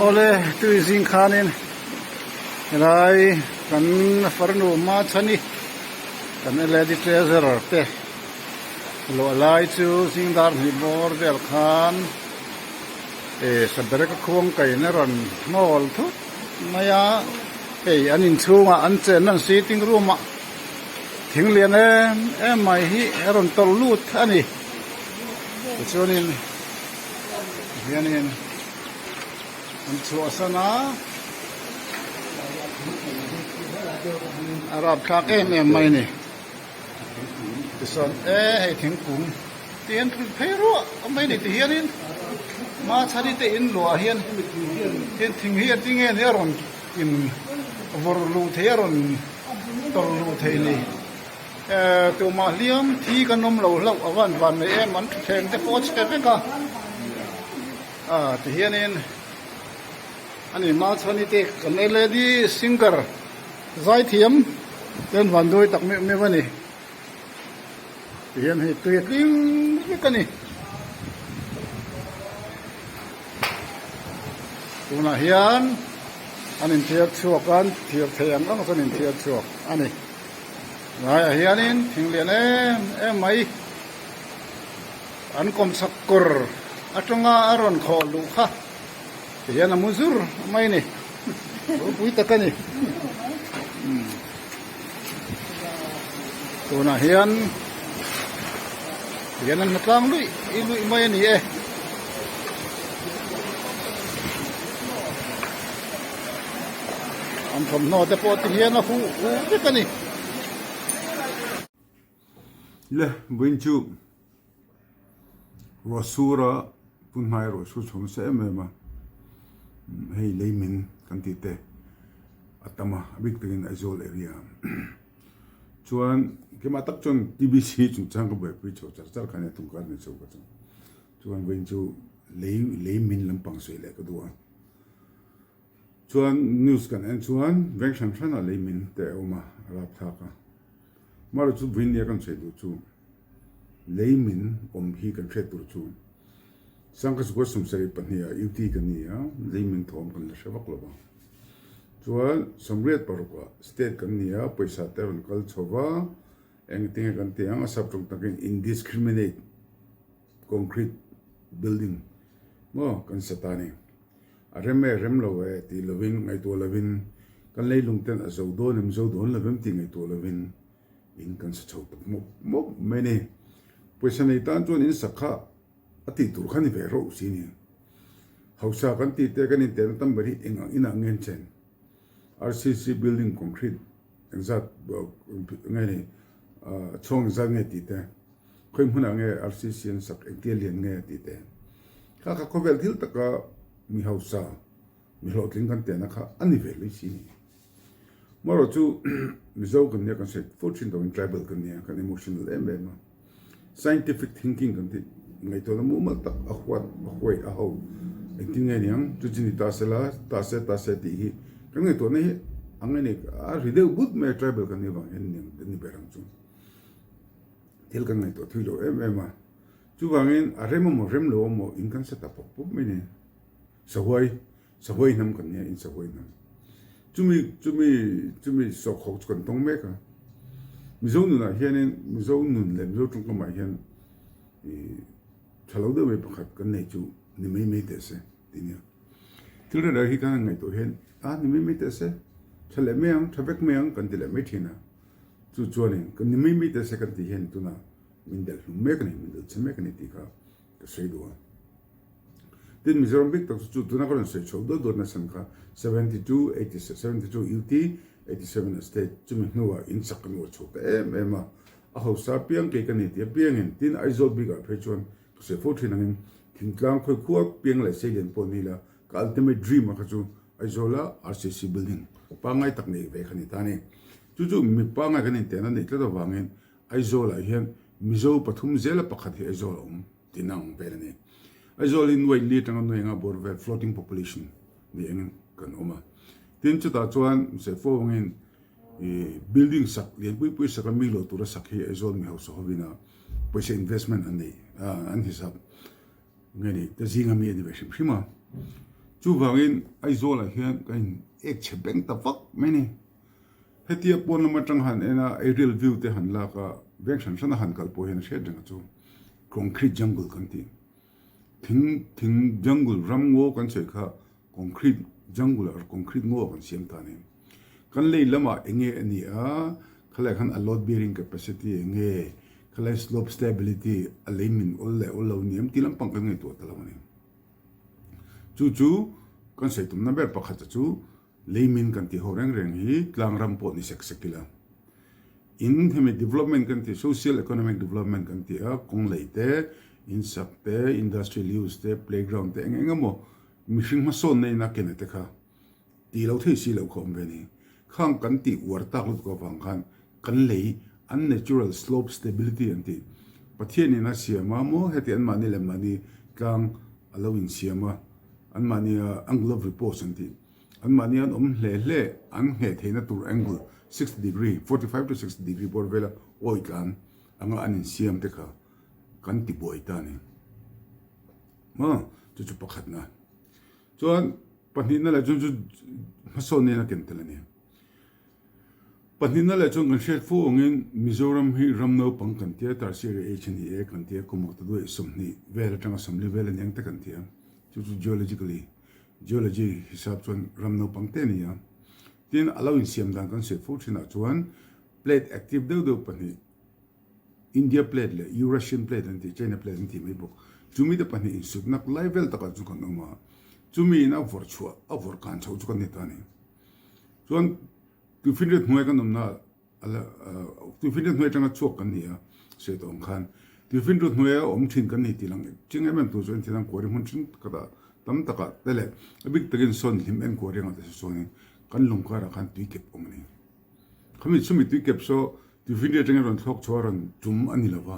Awle tui zing khanin helai kan farnu Machhani kan lady treasurer te luah lai chu zing dar hnih bawr vel khan eh sabereka khuang kaina rawn hnawl thut mai a hei an inchhungah an chenna an sitting room ah thing lian em em mai hi a rawn tawlh lut a ni tichuanin hianin an chhuahsan a a rapthlak em em mai a ni tichuan e hei thingkung te hian tlun phei ruah mai a ni tihianin machhani te in luah hian hian thing hi a tinge ni a rawn in vawrh luh thei a rawn tawlh luh thei ni. Eh tumah hliam thi kan awm lo hlauh a van van nei em an thutthleng te pawh a chhe vek a ah tihianin ani Machhani te kan led singer zaithiam te an van duai tak meuh meuh a ni tihian hei tui a tling vek a ni tunah hian an inthiar chhuak a an thiar thei ang ang chuan an inthiar chhuak a ni. Laiah hianin thing lian em em mai an kawmchhak kawr atanga a rawn khawh luh kha tihian a mu zur mai a ni ropui tak a ni tunah hian tihian an hnatlang luih luih mai a ni e. An thawmhnaw te pawh ti hian a huh huh vek a ni. Le vawiin chu ruahsura tunhnai ruahsur chho nasa em em a, hei leimin kan tih te a tam a, a bik takin Aizawl area ah chuan keimah tak chuan TBC chungchang ka buaipui chho char char kha ania tungkar ni chho ka chu chuan vawiin chu lei leimin lampang sawi leh ka duh a. Chuan news kan en chuan veng hran hran ah lei min te a awm a, a rap thlak a. Amaherawhchu chu vawiin nia kan sawi duh chu lei min awm hi kan hriat tur chu Sangkachukua 72 ah UT kan ni a, lei min thawm kan la hre vak lo va. Chuan 86 ah state kan ni a, pawisa te a rawn kal chho va, engtinge kan tih ang a sap tawng takin indiscriminate concrete building maw kan sa ta a ni. A rem e, rem lo e tih lovin ngaihtuah lovin kan leilung ten a zo dawn em, zo dawn lo em tih ngaihtuah lovin in kan sa chho tak mawp mawp mai a ni. Pawisa nei tan chuan in sak kha a tih tur kha ni ve reuh si ni. Hausa kan tih te kan intehna tam ber hi eng ang inah nge an chen? RCC building concrete engzat nge ni chhawng engzat nge tih te, khawi hmunah nge RCC an sak engtia lian nge tih te. Kha kha khawvel thil taka mi hausa, mi hlawhtling kan tehna kha a ni ve lui si ni. Marawh chu Mizo kan nia kan sawi fo thin tawhin tribal kan nia, kan emotional em em a. Scientific thinking kan tih ngaihtuahna mumal tak a huat, a huai, a ho engtin nge niang chu chi ni ta se la, ta se ta se tih hi kan ngaihtuahna hi a ngai nei a ri deuh but mai a tribal kan nih avang hian niang an ni ber ang chu. Thil kan ngaihtuah thui lo em em a. Chuvangin a rem emaw rem lo emaw in kan sa ta pawp pawp mai ni. Sahuai, sahuai hnam kan nia, in sahuai hnam. Chumi, chumi, chumi sawhkhawk chu kan tawng mek a. Mizo nunah hianin, Mizo nun leh Mizo tawngkamah hian i tha lo deuh mai pakhat kan nei chu ni mai mai teh se ti nia. Thil reng reng hi kan han ngaihtuah hian a ni mai mai teh se, tha leh mai ang, tha vek mai ang kan ti leh mai thin a. Chu chuanin kan ni mai mai teh se kan tih hian tunah min delh hlum mek a ni, min delh chhe mek a ni tih kha ka sawi duh a. Tin, Mizoram bik tak chu chu tuna ka rawn sawi chhoh dawt dawt nasa kha 72, 72 UT, 87 state chumi hnuah in chak kan uar chho ta em em a. A hausa piang kei ka ni tih apiangin tin Aizawl bikah phei chuan ka sawi fo thin angin thingtlang khawi khua piang leh seilian pawh ni ila ka ultimate dream a kha chu Aizawla RCC building pangngai tak neih ve kha ni ta a ni. Chu chu mi pangngai kan intehna neih tlat avangin Aizawlah hian Mizo pathum zela pakhat hi Aizawl a awm tih na ang vel a ni. Aizawl hi nuai li atanga nuai anga bawr vel floating population ni engin kan awm a. Tin chutah chuan Sefo angin ih building sak lian pui pui sak a mi lo tura sak hi Aizawl mi hausa hovin a pawisa investment an nei an hisap nge ni te zinga mi a ni ve hrim hrim a. Chuvangin Aizawlah hian kan in ek chhe beng ta vak mai a ni. Hetia pawn lam atang han en a, aerial view te han lak a, veng hran hran a han kal pawh hian a hriat reng a chu. Concrete jungle kan tih. Thing thing jungle ram ngaw kan sawi kha concrete jungle ah concrete ngaw ah kan siam ta a ni. Kan lei lamah eng nge a nih a, khalai khan a load bearing capacity eng nge, khalai slope stability a lei min awl leh awl lo ni em tih lampang kan ngaihtuah ta lo a ni. Chu chu kan sawi tumna ber pakhat chu Leimin kan tih ho reng reng hi tlang ram pawh ni sek sek ila. In hemi development kan tih social economic development kan tih a, kawng lei te, in sak te, industrial use te, playground te eng eng emaw mihring hmasawn na in a ken te kha tih lo thei si loh kha awm ve ni. Khang kan tih uar tak lutuk avang khan kan lei unnatural slope stability an tih Pathian in a siam a maw heti anmahni leh mahni tlang a lo insiam a, anmahni a angle of repose an tih. Anmahni an awm hle hle, an ngheh theihna tur angle 60 degree, 45 to 60 degree bawr vela awi tlan anga an insiam te kha kan ti buai ta a ni. Maw? Chu chu pakhatna. Chuan pahnihna leh chuan chu hmasawn nen a ken tel a ni. Pahnihna leh chuan kan hriat fo angin Mizoram hi ram naupang kan tia, tertiary age a ni e kan tia, kum akta duai 20 vel atanga 40 vel a ni ang te kan tia. Chu chu geologically Geology hisap chuan ram naupang te a ni a. Tin, a lo insiam dan kan sawi fo thinah chuan plate active deuh deuh pahnih, India plate leh Eurasian plate an tih, China plate an tih mai bawk. Chumi te pahnih insutnak lai vel takah chu kan awm a. Chumi in a vawrh chhuah, a vawrh kan chhoh chu kan ni ta a ni. Chuan tuifinriat hnuai kan awmna Tuifinriat hnuai atanga chhuak kan ni a, sawi tawh ang khan tuifinriat hnuaia awm thin kan ni tih lang ching em em tur chuan thil ang kuari hmun thin takah tam takah te leh a bik takin sawn hlim en kuari angah te sawi chuanin kan lung karah khan tui kep awm a ni. Khami chumi tui kep saw tuifinriat atangin rawn thlawk chhuah a rawn tum a ni lo va,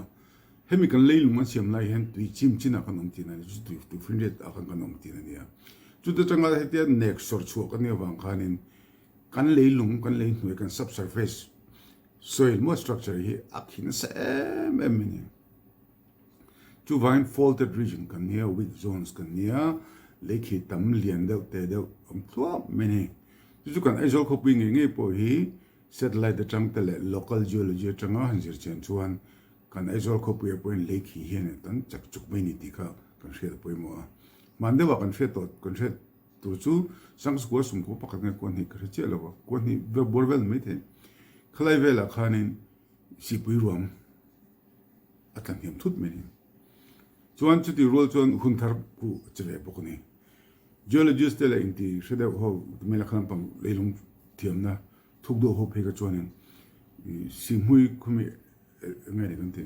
hemi kan leilung an siam lai hian tui chim chinah kan awm thin a ni, chu tuifinriat ah khan kan awm thin a ni a. Chuta tanga hetia nek sawr chhuah kan nih avang khanin Kan leilung, kan lei hnuai, kan subsurface soil maw structure hi a khi nasa em em a ni. Chuvangin faulted region kan nia, weak zones kan nia, lei khi tam lian deuh te deuh awm thluam mai a ni. Chu chu kan Aizawl khawpui ngei ngei pawh hi satellite atang te leh local geology atanga han zir chian chuan kan Aizawl khawpuiah pawhin lei khi hian tan chak chuk mai a ni tih kha kan hriat a pawimawh a. Hman deuhah kan hriat tawh, kan hriat Tur chu Sangsukua sumkua pakhat nge kua hnih ka hre chiah lo a, kua hnih vel bawr vel mai thei. Khalai velah khanin sipui ruang a tla hniam thut mai a ni. Chuan chuti rual chuan hun thar pawh a che ve bawk a ni. Geologist te leh inti hre deuh ho mela kha lampang leilung thiamna thuk deuh ho phei kha chuanin sihhmui khawmi Enge ni kan tih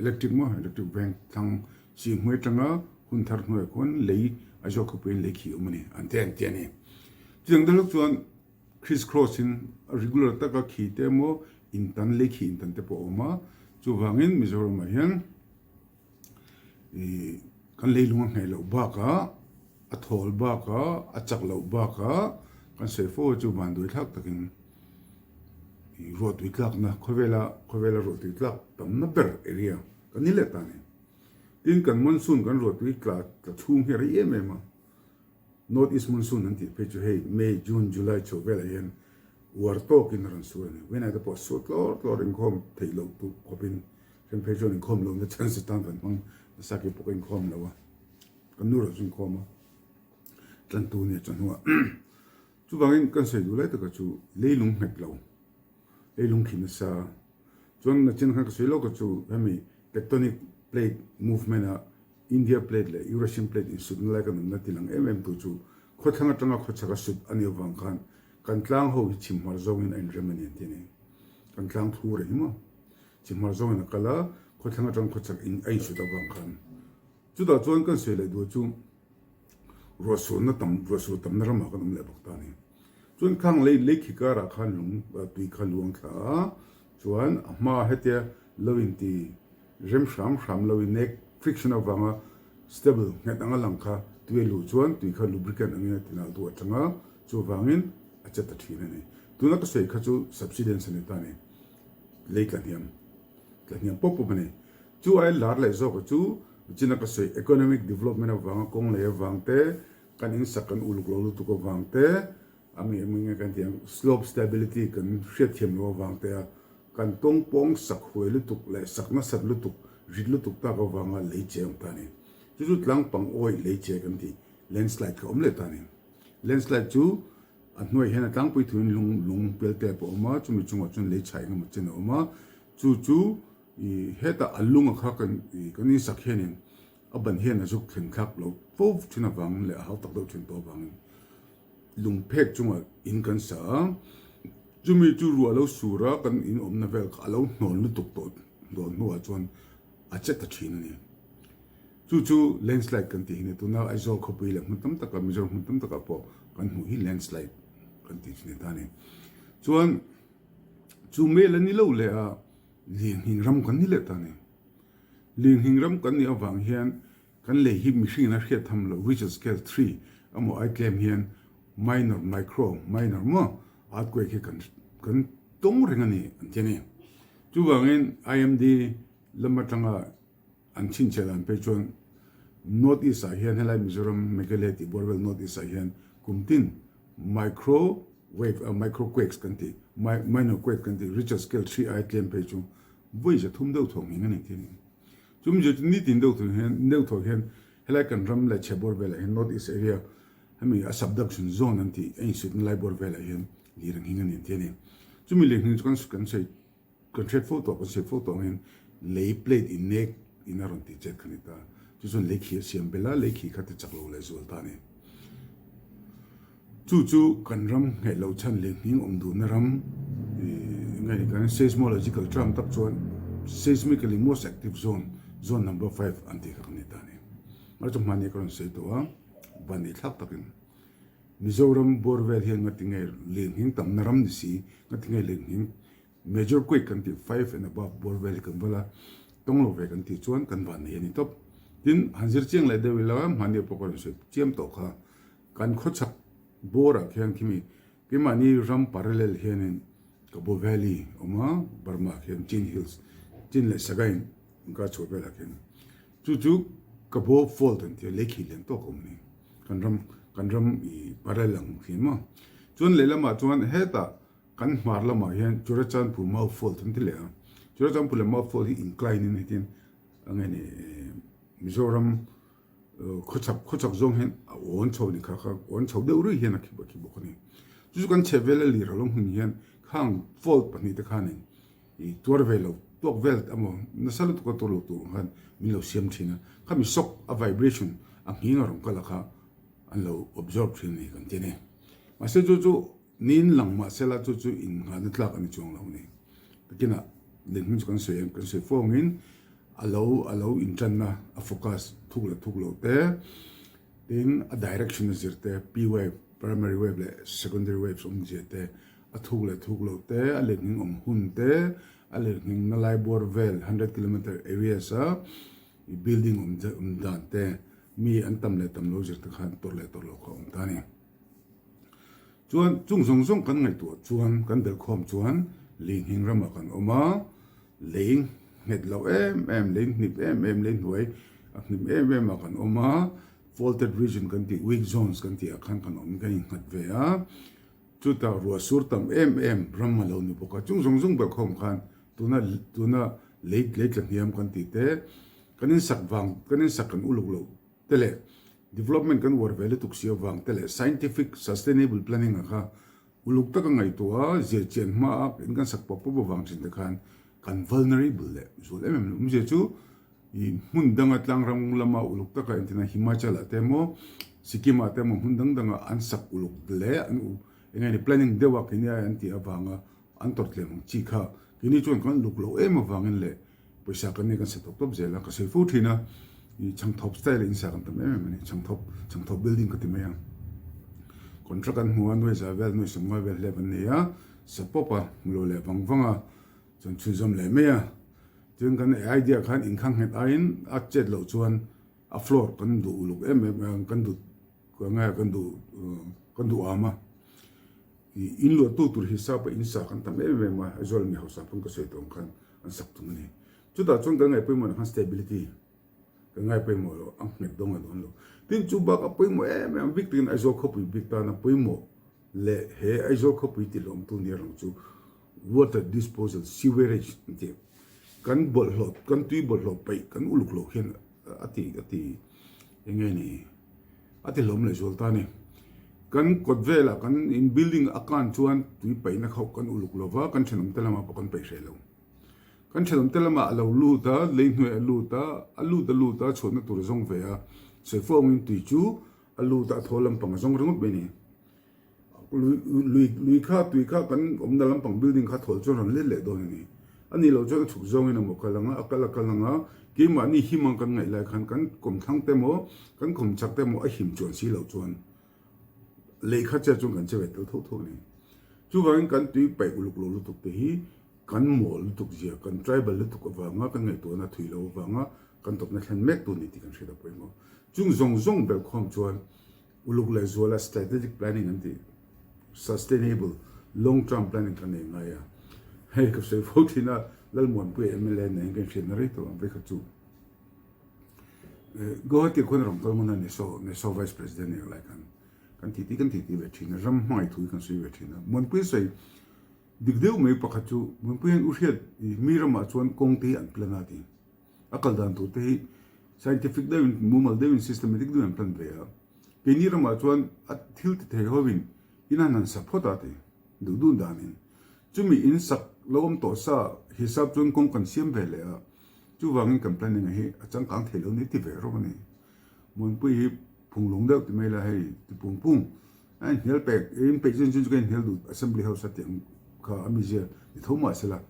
electric maw electric bank thlang chi hmui atanga hun thar hnuaiah khuan lei Aizawl khawpuiin lei khi a awm a ni an ti a an ti a ni. Chutiang deuh chuan criss cross in regular taka khi te emaw intan lei khi intan te pawh a awm a chuvangin Mizoramah hian ih kan leilung a ngheh loh bakah a thawl bakah a chak loh bakah kan sawi fo a chu vanduai thlak takin. Ruahtui tlakna khawvela khawvela ruahtui tlak tamna ber area kan ni leh ta a ni. Tin kan monsoon kan ruahtui tla tla chhung hi a rei em em a, North East monsoon an tih phei chu hei May, June, July chhoh velah hian uar tawkin a rawn sur a ni. Vawiinah te pawh sur tlawr tlawr inkhawm theih loh tur khawpin then phei chuan inkhawm lohna chance atan kan hmang nasa kei pawh ka inkhawm lo a, kan nu erawh chu inkhawm a, tlantu nia chawhnuah. Chuvangin kan sawi duh lai taka chu leilung nghet lo, leilung khi nasa. Chuan nachin khan ka sawi lawk a chu hemi tectonic plate movement a India plate leh Eurasian plate insutna lai kan awmna ti lang em em tu chu khawthlang atanga khawchhak a sut a nih avang khan kan tlang ho hi chhimhmar zawngin a inrem a ni an ti a ni. Kan tlang thu reng hi maw chhimhmar zawngin a kal a, khawthlang atanga khawchhak a insut avang khan. Chutah chuan kan sawi leh duh chu Ruahsurna tam, ruahsur tamna ramah kan awm leh bawk ta a ni. Chuan khang lei lei khi karah khan lung tui kha luang thla a, chuan a hma hetia lo inti rem hram hram lo in nek friction avanga stable nghet anga lang kha tui a luh chuan tui kha lubricant angin a tinal duh atang a, chuvangin a che ta thin a ni. Tuna ka sawi kha chu subsidence a ni ta a ni, lei tla hniam. Tla hniam pawp pawp a ni. Chu ai lar leh zawka chu china ka sawi economic development avanga kawng lei avang te. Kan in sak kan uluk lo lutuk avang te, a mi eng nge kan tih ang, slope stability kan hriatthiam lo avang te a, kan tawng pawng sak huai lutuk leh sak nasat lutuk, rit lutuk tak avanga lei che awm ta a ni. Chu chu tlang pang awih lei che kan tih, landslide kha awm leh ta a ni. Landslide chu a hnuaiah hian a tlangpui thuin lung lung pial te pawh a awm a, chumi chungah chuan lei chhai engemaw chen a awm a, chu chu ih hetah a lunga kha kan ih kan insak hianin A ban hian a zuk thlen thlak lo fo thin avangin leh a hau tak deuh thin tawh avangin lungphek chungah in kan sa a, chumi chu ruah lo sur a kan in awmna vel kha a lo hnawn lutuk tawh dawn hnuah chuan a che ta thin a ni. Chu chu landslide kan tih hi a ni. Tuna Aizawl khawpui leh hmun tam takah Mizoram hmun tam takah pawh kan hmuh hi landslide kan tih thin a ni ta a ni. Chuan chu mel a ni lo leh a lianhing ram kan ni leh ta a ni. Linghing ram kan nih avang hian kan lei hi mihringin a hriat tham loh Richter scale 3 emaw ai tlem hian minor, micro, minor maw earthquake hi kan kan tawng reng a ni an ti a ni. Chuvangin IMD lam atanga an chhinchhiah dan phei chuan North East ah hian helai Mizoram, Meghalaya tih bawr vel North East ah hian kum tin micro wave, micro quakes kan tih, minor quake kan tih Richter scale 3 ai tlem phei chu Vawi za thum deuh thawk nghing a ni tih a ni. Chumi chu nitin deuh thawh hian deuh thawh hian helai kan ram leh chhe bawr velah hian North East area hemi a subduction zone an tih a insutna lai bawr velah hian lir a nghing a ni tih a ni. Chumi lir nghing chu kan kan sawi kan hriat fo tawh kan sawi fo tawh angin lei plate innek in a rawn tih chet kha ni ta. Chu chuan lei khi a siam belh a, lei khi kha ti chak lo leh zual ta a ni. Chu chu kan ram ngheih loh chhan leh hming awm duhna ram nge ni kan seismological term tak chuan seismically most active zone, zone number 5 an tih kha kan ni ta a ni. Mahse chu hmani ka rawn sawi tawh a, van nei thlak takin Mizoram bawr vel hian ngati nge lenghing tamna ram ni si, ngati nge lenghing Major quake kan tih 5 and above bawr vel hi kan val a, tawng lo ve kan tih chuan kan van nei a ni tawp. Tin, han zir chiang leh deuh ila hmani pawh ka rawn sawi chiam tawh kha. Kan khawchhak bawrah khian khimi keimahni ram parallel hianin Kabaw Valley awm a, Burma ah khian Chin Hills, Chin leh Sagaing inkar chhuah velah khian chu chu Kabaw Fault an tia lei khi lian tawk a awm a ni. Kan ram kan ram i parallel ang thin maw. Chuan lehlamah chuan hetah kan hmar lamah hian Churachandpur Mau Fault an ti leh a, Churachandpur leh Mau Fault hi incline in hetiang a nge ni Mizoram Khawchhak khawchhak zawng hian a awn chho ni kha kha awn chho deuh rih hian a khi a khi bawk a ni. Chu chu kan chhe vel a lir alawm hun hian khang fault pahnihte khanin ih tuar ve lo tawk vel emaw nasa lutuk a tuar lo tur ang khan min lo siam thin a. Khami shock a vibration a nghing a rawn kal a kha an lo absorb thin a ni kan ti a ni. Mahse chu chu Niin lang mahsela chu chu innghahna tlak a ni chuang lo a ni. Takinah lehhmun chu kan sawi ang, kan sawi fo angin a lo a lo intanna a focus thuk leh thuk loh te, tin a direction a zir te, P wave, primary wave leh secondary waves awmzia te, a thuk leh thuk loh te, a lehhming awm hun te, a lehhming na lai bawr vel hundred kilometer areas a building awm awm dan te, mi an tam leh tam lo zir te khan tawrh leh tawrh loh kha a awm ta a ni. Chuan chung zawng zawng kan ngaihtuah chuan kan belhkhawm chuan Linghing ramah kan awm a, lei nghet loh em em, lei hnip em em, lei hnuai a hnip em em ah kan awm a, faulted region kan tih weak zones kan tih ah khan kan awm kan innghat ve a, chutah ruah sur tam em em ram a lo ni bawk a, chung zawng zawng belhkhawm khan tuna tuna lei lei tla hniam kan tih te kan insak vang kan insak kan uluk loh te leh Development kan uar ve lutuk si avang te leh scientific sustainable planning a kha uluk taka ngaihtuah a, zir chian hma a in kan sak pawp pawp avang thin te khan kan vulnerable leh zual em em lo. Awmzia chu i hmun danga tlangram lama uluk taka entina Himachal ah te emaw Sikkim ah te emaw hmun dang danga an sak uluk leh an eng nge planning deuh a keini ai an tih avanga an tawrh tlem ang chi kha keini chuan kan uluk loh em avangin leh Pawisa kan nei kan sa tawp tawp zel a, ka sawi fo thin a, i chhangthawp style a insa kan tam em em a ni, chhangthawp, chhangthawp building ka ti mai ang. Contract an hmu a, nuai za vel, nuai sawmngai vel hlep an nei a, sa pawp a, hmu lo leh vang vang a, chuan chhunzawm leh mai a. Chuan kan idea khan inkhang nghet aiin a chet loh chuan a floor kan duh uluk em em a, kan duh, kan duh, kan duh am a. I in luahtu tur hisap a insa kan tam em em a, Aizawl mi hausa pawn ka sawi tawh ang khan an sak tum a ni. Chutah chuan kan ngaih pawimawh khan stability. Kan ngai pawimawh lo, a nghet dawn nge dawn lo. Tin, chu bakah pawimawh em em bik takin Aizawl khawpui bik tana pawimawh leh he Aizawl khawpui tihlawmtu nia rang chu water disposal, sewerage an ti. Kan bawlhhlawh, kan tui bawlhhlawh paih kan uluk loh hian a ti a ti eng nge ni a ti hlawm leh zual ta a ni. Kan kawt velah kan in building a kan chuan tui paihna kha kan uluk lo va, kan thenawmte lamah pawh kan paih hreh lo. Kan thenawmte lamah a lo lut a, lei hnuaiah a lut a, a lut a lut a, chhuahna tur a zawng ve a, Saifawngin tui chu a lut a, a thaw lampang a zawng ringawt mai a ni. Lui lui kha tui kha kan awmna lampang building kha thawl chuan rawn let leh dawn a ni. A nih loh chuan a chhuk zawngin a maw kal ang a, a kal a kal ang a, keimahni him ang kan ngaih lai khan kan kawmthlang te maw, kan kawmchak te maw a him chuan si loh chuan lei kha chiah chuan kan che ve tel tho tho a ni. Chuvangin kan tui paih uluk lo lutuk te hi kan mawl lutuk zia, kan tribal lutuk avanga kan ngaihtuahna thui lo avanga kan tawpna thlen mek tur ni tih kan hriat a pawimawh. Chung zawng zawng belhkhawm chuan uluk leh zuala strategic planning an tih, sustainable long term planning kan nei ngai a. Hei ka sawi fo thin a, Lalmuanpuia mla nen kan hriatna rei tawh ang vekha chu. Guwahati khuan rawn kal hmun a NESO, NESO Vice President nih lai khan kan titi kan titi ve thin a, ram hmangaih thu hi kan sawi ve thin a. Muanpuia sawi dik deuh mai pakhat chu Muanpuia hian u hriat mi ramah chuan kawng te hi an plan a ti. A kal dan tur te hi scientific deuhin, mumal deuhin, systematic deuhin an plan ve a. Keini ramah chuan a thil ti thei hovin in an han sa phawt a ti, duh duh danin. Chumi in sak lo awm tawh sa hisap chuan kawng kan siam ve leh a. Chuvangin kan planning hi a changkang thei lo ni ti ve rawk a ni. Muanpui hi phunglung deuh ti mai la hei ti pung pung a inhnial pek in peih zun zun chu ka inhnial duh assembly house a tih ang kha a mizia ni tho mah sela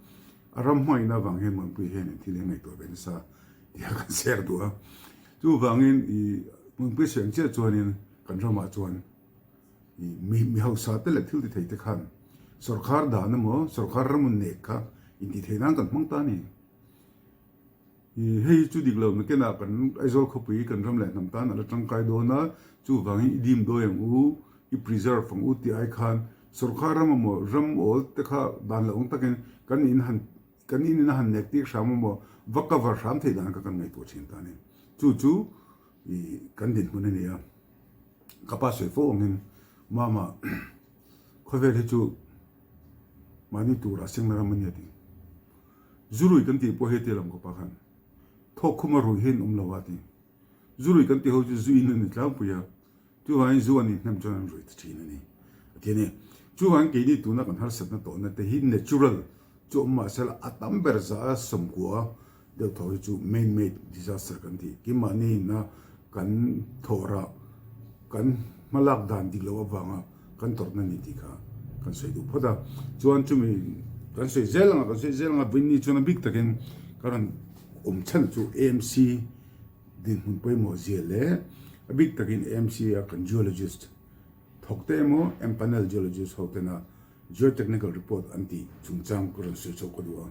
a ram hmangaihna avang hian Muanpui hian in thil hi a ngaihtuah ve nasa tih a kan share duh a. Chuvangin i Muanpui sawi ang chiah chuanin kan ramah chuan i mi mi hausa te leh thil ti thei te khan sorkar dan emaw sorkar ramun nek kha intihtheih nan kan hmang ta a ni. Hei hi chu dik lo nakinah kan Aizawl khawpui kan ram leh hnam tan a la tangkai dawn a, chuvangin i dim dawi ang u, i preserve ang u tih ai khan sorkar ram emaw ram awl te kha dan lo ang takin kan in han kan in in a han nek tir hram emaw va cover hram theih dan kha kan ngaihtuah thin ta a ni. Chu chu i kan dinhmun a ni a, ka pa sawi fo angin mama khawvel hi chu mahni tura sengna ram a ni a ti. Zurui kan tih pawh heti lam kawpa khan thawk khuma rui hian awm lo a ti. Zurui kan tih ho chu zu in an ni tlangpui a, chuvangin zu an inhnem chuan an rui ta thin a ni a ti a ni. Chuvangin keini tuna kan harsatna tawhna te hi natural chu awm mah sela a tam ber za a sawmkua deuh tho hi chu man made disaster kan ti. Keimahni ina kan thawhrah kan hmalak dan dik loh avanga kan tawrhna ni tih kha kan sawi duh phawt a. Chuan chumi kan sawi zel anga kan sawi zel anga Vinny chuan a bik takin ka rawn awm chhan chu AMC dinhmun pawimawh zia leh a bik takin AMC a kan geologist thawk te emaw empanel geologist ho tena Geotechnical report an tih chungchang ka rawn sawi chhoh ka duh a.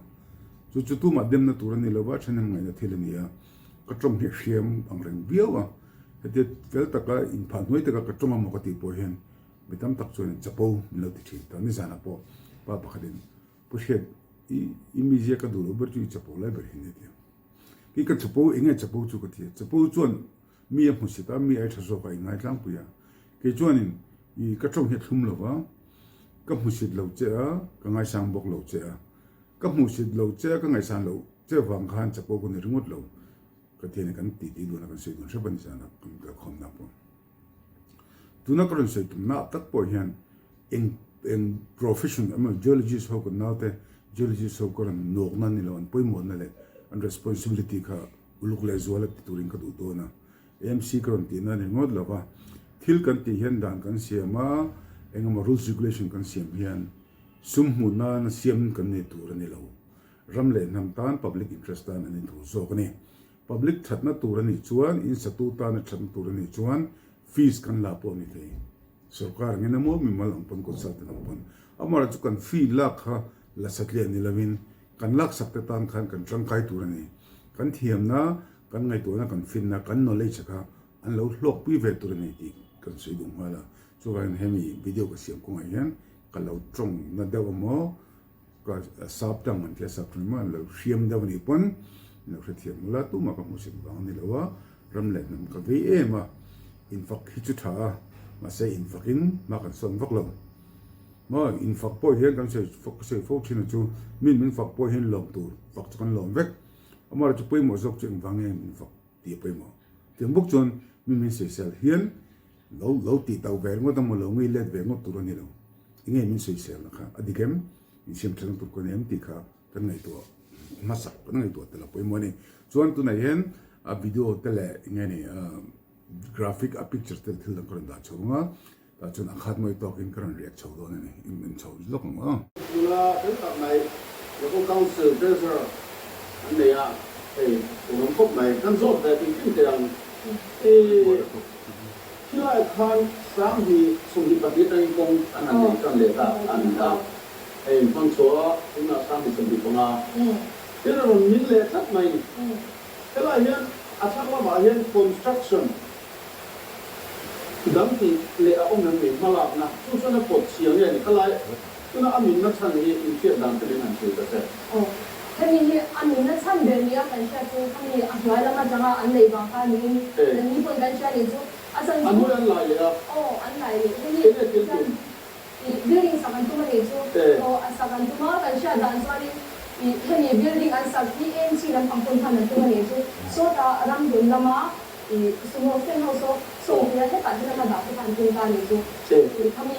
Chu chu tumah demna tur a ni lo va, thahnem ngaihna thil a ni a. Ka tawng hi a hriam ang reng viau a, hetia fel taka inphah hnuai taka ka tawng amaw ka tih pawh hian mi tam tak chuan chapo min lo ti thin ta. Nizanah pawh pa pakhatin Pu Hriat i i mizia ka duh loh ber chu i chapo lai ber hi ni a ti a. Kei ka chapo eng nge chapo chu ka ti a, chapo chuan mi a hmusit a, mi ai tha zawk a inngai tlangpui a. Kei chuanin i ka tawng hi a thlum lo va, ka hmusit lo che a, ka ngaisang bawk lo che a. Ka hmuhsit lo che a, ka ngaihsan loh che vang khan chapo ka ni ringawt lo. Ka ti a ni, kan titi dun a, kan sawi dun hrep a ni zan a, kan kalkhawmna pawh. Tuna ka rawn sawi tumna tak pawh hian eng eng profession emaw geologist ho kan naute geologist ho ka rawn nawkna ni lo an pawimawhna leh an responsibility kha uluk leh zual a ti turin ka duh dawn a. AMC ka rawn tihna a ni ngawt lo va, thil kan tih hian dan kan siam a, engemaw rules regulation kan siam hian sum hmuh nana siam kan nei tur a ni lo. Ram leh hnam tan public interest tan a ni tur zawk a ni. Public thatna tur a nih chuan, in satu tana thatna tur a nih chuan fees kan la pawh a ni thei. Sorkar angin emaw, mimal ang pawn, consultant ang pawn. Amaherawhchu kan fee lak kha la satliah ni lovin kan laksak te tan khan kan tangkai tur a ni. Kan thiamna, kan ngaihtuahna, kan finna, kan knowledge kha an lo hlawkpui ve tur a ni tih kan sawi duh nghal a. Chuvangin hemi video ka siam kawngah hian ka lo tawngna deuh emaw, Ka sap tang an tia sap thin maw an lo hriam deuh a nih pawn Min lo hrethiam ula, tumah ka hmuhsit vang a ni lo a, ram leh hnam ka vei em a, infak hi chu tha a, mahse infakin hma kan sawn vak lo. Maw, infak pawh hian kan sawi ka sawi fo thin a chu, min min fak pawh hian lawm tur fak chu kan lawm vek, amaherawhchu chu pawimawh zawk chu engvang nge infak tih a pawimawh. Tiang bawk chuan min min sawisel hian lo lo tih tauh ve ringawt emaw lo ngei let ve ngawt tur a ni lo. Enge min sawisel na kha a dik em? Min siam tha tur ka ni em tih kha kan ngaihtuah hmasak kan ngaihtuah tel a pawimawh a ni. Chuan tunah hian a video te leh enge ni graphic a picture te leh thil dang ka rawn dah chho ang a. Tah chuan a khat mawi tawkin ka rawn riak chho dawn a ni, in en chho lawk ang aw. Nula fel tak mai Local Council Treasurer an nei a, hei awm khawp mai, kan zawt ve tih kim teh ang. I khilaiah khan Sanghnih 22 atangin kawng an han nei tan leh ta a ni a, hei hmang chhuah tunah Sanghnih 25 thil a rawn min leh tlat mai. Helaiah hian a chhak lamah hian construction Dang tih leh a awm em ni? Hmalakna chu chuan a pawt chhia nge ni? Khalai tuna a minna chhan hi inhriat dan te min han hrilh ta che. Aw, hemi hi a minna chhan ber nia kan hriat chu khami a hnuai lam atanga an neih vang kha niin kan ni pawn kan hria nih chu a chan chu. A hnuai an lai leh a. Aw, an lai leh. Hemi Enge thil hian tum? Ih, building sak an tum a nih chu. Aw, a sak an tum a, kan hriat dan chuanin ih hemi building an sak hi AMC lampang pawn hman an tum a nih chu. Sawtah ramdun lama Ih sumo fan ho saw saw hmel hetah hian a dah te khan tum ta ni chu. Ih khami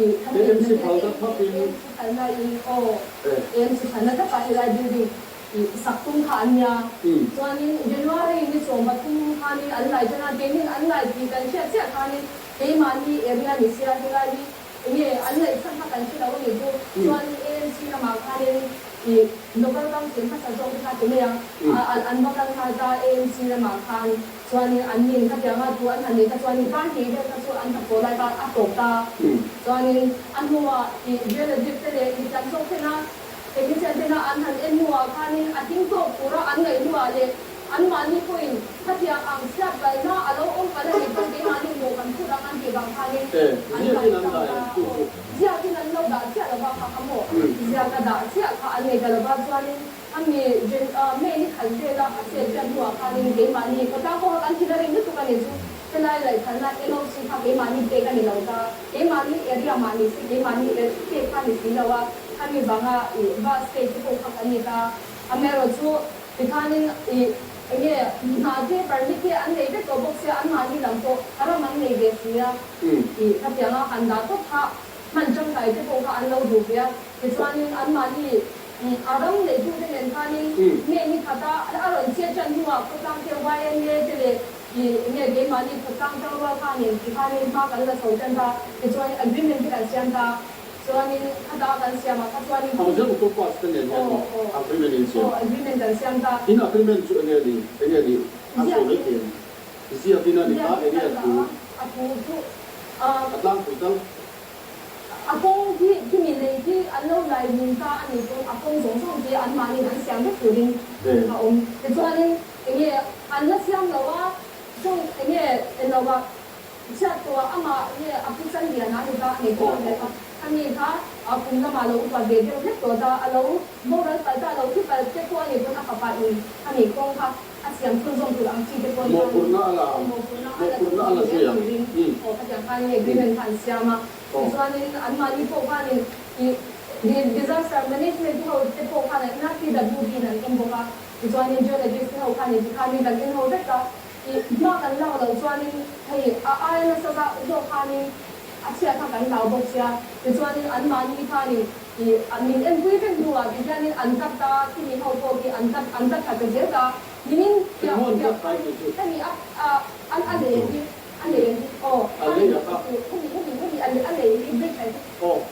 ih khami AMC phalna thapin AMC phalna in aw AMC phalna thapa helai building ih sak tum kha an nia. Chuanin January ni 13 khanin an lai tan a, keinin an lai tih kan hriat chiah khanin keimahni area ni sia helai hi enge an laih chhan kha kan hre lo a nih chu. Chuanin AMC lamah khanin Ih, local council hmasa zawk te kha ti mai a, an va kal nghal ta AMC lamah khan chuanin an nin khatianga thu an han nei kha chuanin kar hnih vel kha chu an hnathawh lai kha a tawp ta. Chuanin a hnuah ih geologist te leh mi tam zawk tena technician tena an han en hnuah khanin a him tawk tura an ngaih hnuah leh anmahni pawhin khatiang ang chhiat kalna a lo awm palh a nih chuan keimahni mawh kan phut ang an tih vang khanin an palh ta a. Ziakin an lo dah chiah lova kha kha maw? Ziak a dah chiah kha an nei ta lova chuanin a mi Jen May ni khat vela a chet chiat hnuah khanin keimahni khawtlang pawh kha kan thil a ring lutuk a ni chu helai laihkhalna NOC kha keimahni pek a ni lo ta keimahni area mah ni se keimahni pek kha ni si lo a khami vanga ih bus stage te pawh kha kan ni ta amaherawhchu tikhanin ih enge hna te permit te an nei vek tawh bawk sia anmahni lam pawh ram an nei ve si a. Tih khatianga han dah tawp kha hman tangkai te pawh kha an lo duh ve a, tichuanin anmahni a ram neitute nen khanin nge ni khata a rawn che tan hnuah khawtlang te YMA te leh ih nge keimahni khawtlang tangrual khanin tikhanin hma kan la chho tan ta, tichuanin agreement te kan siam ta, chuanin khata kan siamah kha chuanin Housing Octopus te nen hian maw agreement in siam? Aw agreement kan siam ta. In agreement chu enge ni enge ni a sawi mai thei ang. Ziakin a ni ta, enge a thu? A thu chu a tlangpui tal. A kawng hi khimi lei khi an lo lai min ta a nih pawn a kawng zawng zawng khi anmahniin an siam vek turin a awm. Tichuanin enge an la siam lo a, chung enge eng lo a chhiat tawh a, amah nge a pu chan lian a ni ta a nih chu a Ani kha a kum lamah lo upa ve deuh hlek tawh ta, a lo boral palh ta, a lo thi palh te pawh a nih pawn a fapa in a nih kawng kha a siam chhunzawm tur ang chi te pawh ni Mawhphurhna a la ang. Mawhphurhna a la Mawhphurhna a la thung zui ang. turin aw khatiang khan nge agreement kha an siam a. Tichuanin anmahni pawh khanin ih disaster management te ho te pawh khan an en a, PWD in an en bawk a. Tichuanin geologist te ho khanin tikhanin kan en ho vek a. Ih hma kan lak loh chuanin hei a aia nasa zawk khanin A chhiat kha kan hlau bawk sia, tichuanin anmahni khanin ih min enpui vek hnuah ti hianin an kat ta, khimi ho pawh khi an kat an kat thla ta zel ta, nimin piah piah khan hemi a an a lei hi a lei hi aw hemi hemi hemi hemi a a lei hi bridge ai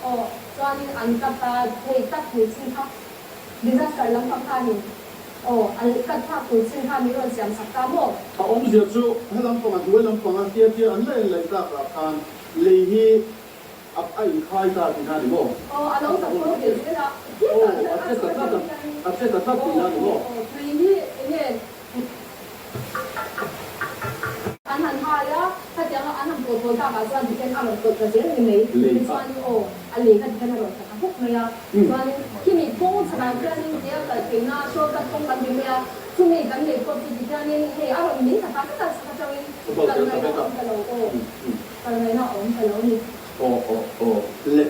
aw chuanin an kat ta hei kat tur chin kha disaster lampang khanin aw an kat phak tur chin kha min rawn siam sak ta maw? A awmzia chu he lampanga hnuai lampanga tia tia an la en laih takah khan lei hi a a inkhai ta tih na a ni maw? Aw a lo tak pawh ve zel a, Aw a che ta tlat a, a che ta tlat tih na a ni maw? Aw tui hi enge? An han hai a, khatianga an han pawt pawt takah chuan tikhian a rawn tawlh ta zel ni mai. Tichuanin aw, a lei kha tikhian a rawn tla ta huk mai a. Chuanin khimi kawng chhanah khianin tia kal theihna shortcut kawng kan ti mai a, chumi kan neih pawh chu tikhianin hei a rawn min ta tak tak a, chhak atangin kal ngaihna a awm ta lo aw, kal ngaihna a awm ta lo a ni. Aw aw aw le.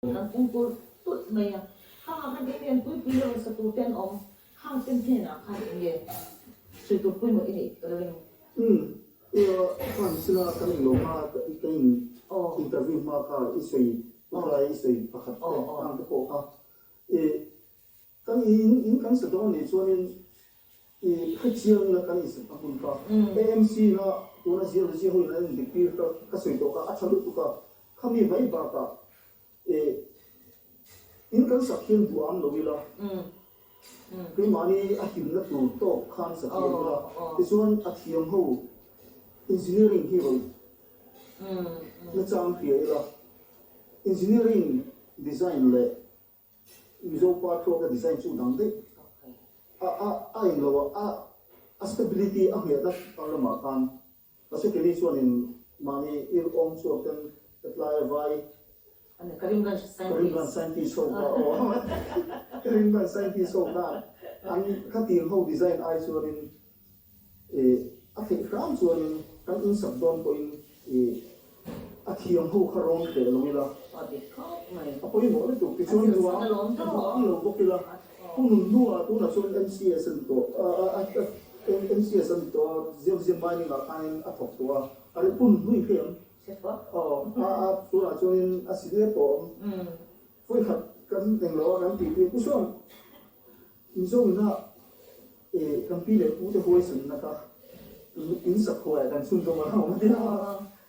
Kan pung tulh tulh mai a, khangah khan eng lian pui pui rawn sa tur te an awm, khang ten hnenah khan eng nge sawi tur pawimawh i neih ka ring. Umm, khan sila kan englo hma ka in interview hma kha i sawi tlai i sawi pakhat te khang te pawh kha i Kan in in kan sa dawn nih chuanin i hrechiang la kan insak a hmun kha AMC na tuna geology ho in an indik tir ka ka sawi tawh kha a tha lutuk a, khami mai bakah i in kan sak hian duh am lo ila keimahni a himna tur tawk khan sa thiam ila tichuan a thiam ho engineering hi rawn nachang hria ila engineering design leh Mizo pa thluaka design chu dang daih a a a eng lo a a a stability a hmiahna ang lamah khan mahse keini chuanin mahni ir awm chhuak ten hetlai a vai Karimganj scientist ho kha aw Karimganj scientist ho khan an khatiang ho design ai chuanin Ih, a theih hram chuanin kan insak dawn pawhin ih, a thiam ho kha rawn tleh lo ila, a pawimawh lutuk tichuan duang duang lo bawk ila, pu nun hnuah tunah chuan MCS a ni tawh, MCS a ni tawh a, Ziamziam mining ah khanin a thawk tawh a, a ri pu nun hnui phei ang, aw, a tunah chuanin a si der tawh ang, vawikhat kan englo a kan tih tir pu sawn. Mizoina e kan pi leh pu te huaisanna kha in sakhuai kan chhunzawm a lo nia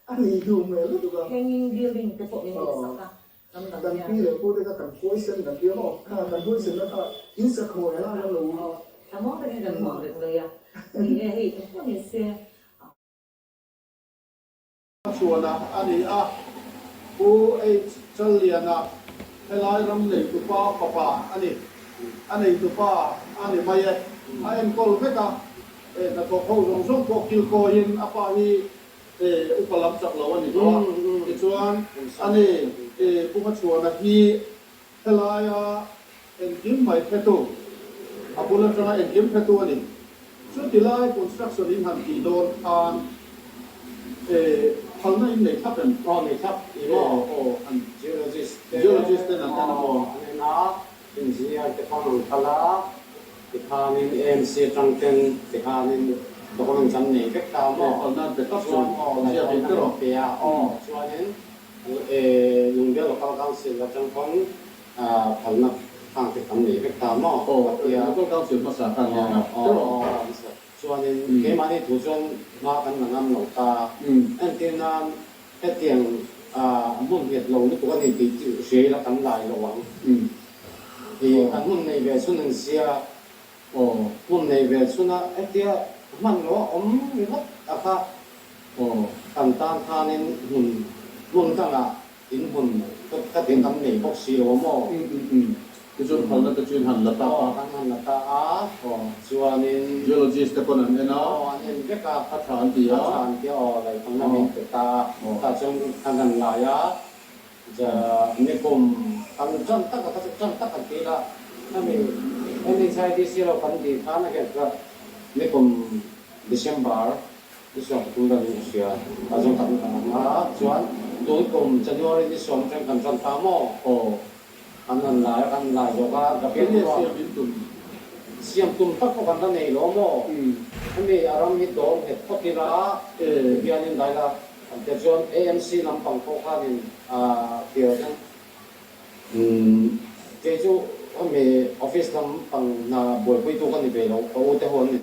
a nih duh hmel lutuk a. Hanging building te pawh min tih sak a kan dang Kan hian. pi leh pu te kha kan huaisen kan tia maw kha kan huaisanna kha in sakhuai a lo. Thlamuang takin kan hmuh ang reng mai a ni e hei engpawh ni se. Chhuana a ni a, Pu H. Challiana helai ram neitupa fapa a ni. A neitupa a ni mai e. A enkawl vek a, hnathawk ho zawng zawng pawh kilkawiin a pa hi upa lam chak lo a ni tawh a. Tichuan, a ni Pu Hmachhuana hi helaia engkim mai hretu, a bul atanga engkim hretu a ni. Chuti lai construction in han tih dawn khan phalna in nei thlap em? Aw nei thlap i maw? Aw an geologist te Geologist ten an en a maw? An en a, engineer te pawn an kal a, tikhanin AMC atang ten tikhanin documents an nei vek ta a maw? Aw phalna an pe thlap chuan aw ziak in phalna te an rawh. pe a, aw chuanin Lungbial Local Council atang pawn Phalna khang te kan nei vek ta maw? Aw, Local Council hmasa khan nia nga. Aw, chuanin keimahni thu chuan hma kan la ngam lo ta. Entir nan hetiang hmun nghet lo lutuk a ni tih chu hria ila kan lai lo ang. Ih, kan hmun nei ve chhun ang sia, hmun nei ve chhuna hetia hman lo a awm ringawt a kha kan tan khanin hmun hmun dangah In hmun ka tin kan nei bawk si lo a maw? Tichuan phalna te chu in han la ta a. Aw, kan han la ta a. Aw. Chuanin. Geologist te pawn an en a. Aw, an en vek a. A tha an ti a. A tha an ti a, aw, lei phalna min pe ta a. Aw. Tah chuan kan han lai a, nikum kan tan tak a, ka chu tan tak an ti la, hemi NHIDC lo kan tih khan a hian kha nikum December Ni 30 danin ka hria. A zawng tak kan ang a, chuan tun kum January ni sawm atang kan tan ta maw? Aw. Kan han lai a, kan han lai zawk a, ka Enge siam in tum? Siam tum tak pawh kan la nei lo maw? Hemi a ram hi dawr nghet phawt ila, hianin dai la, kan tia chuan AMC lampang pawh khanin a tir hian kei chu hemi office lampang hna buaipuitu ka ni ve lo, ka u te ho an ni.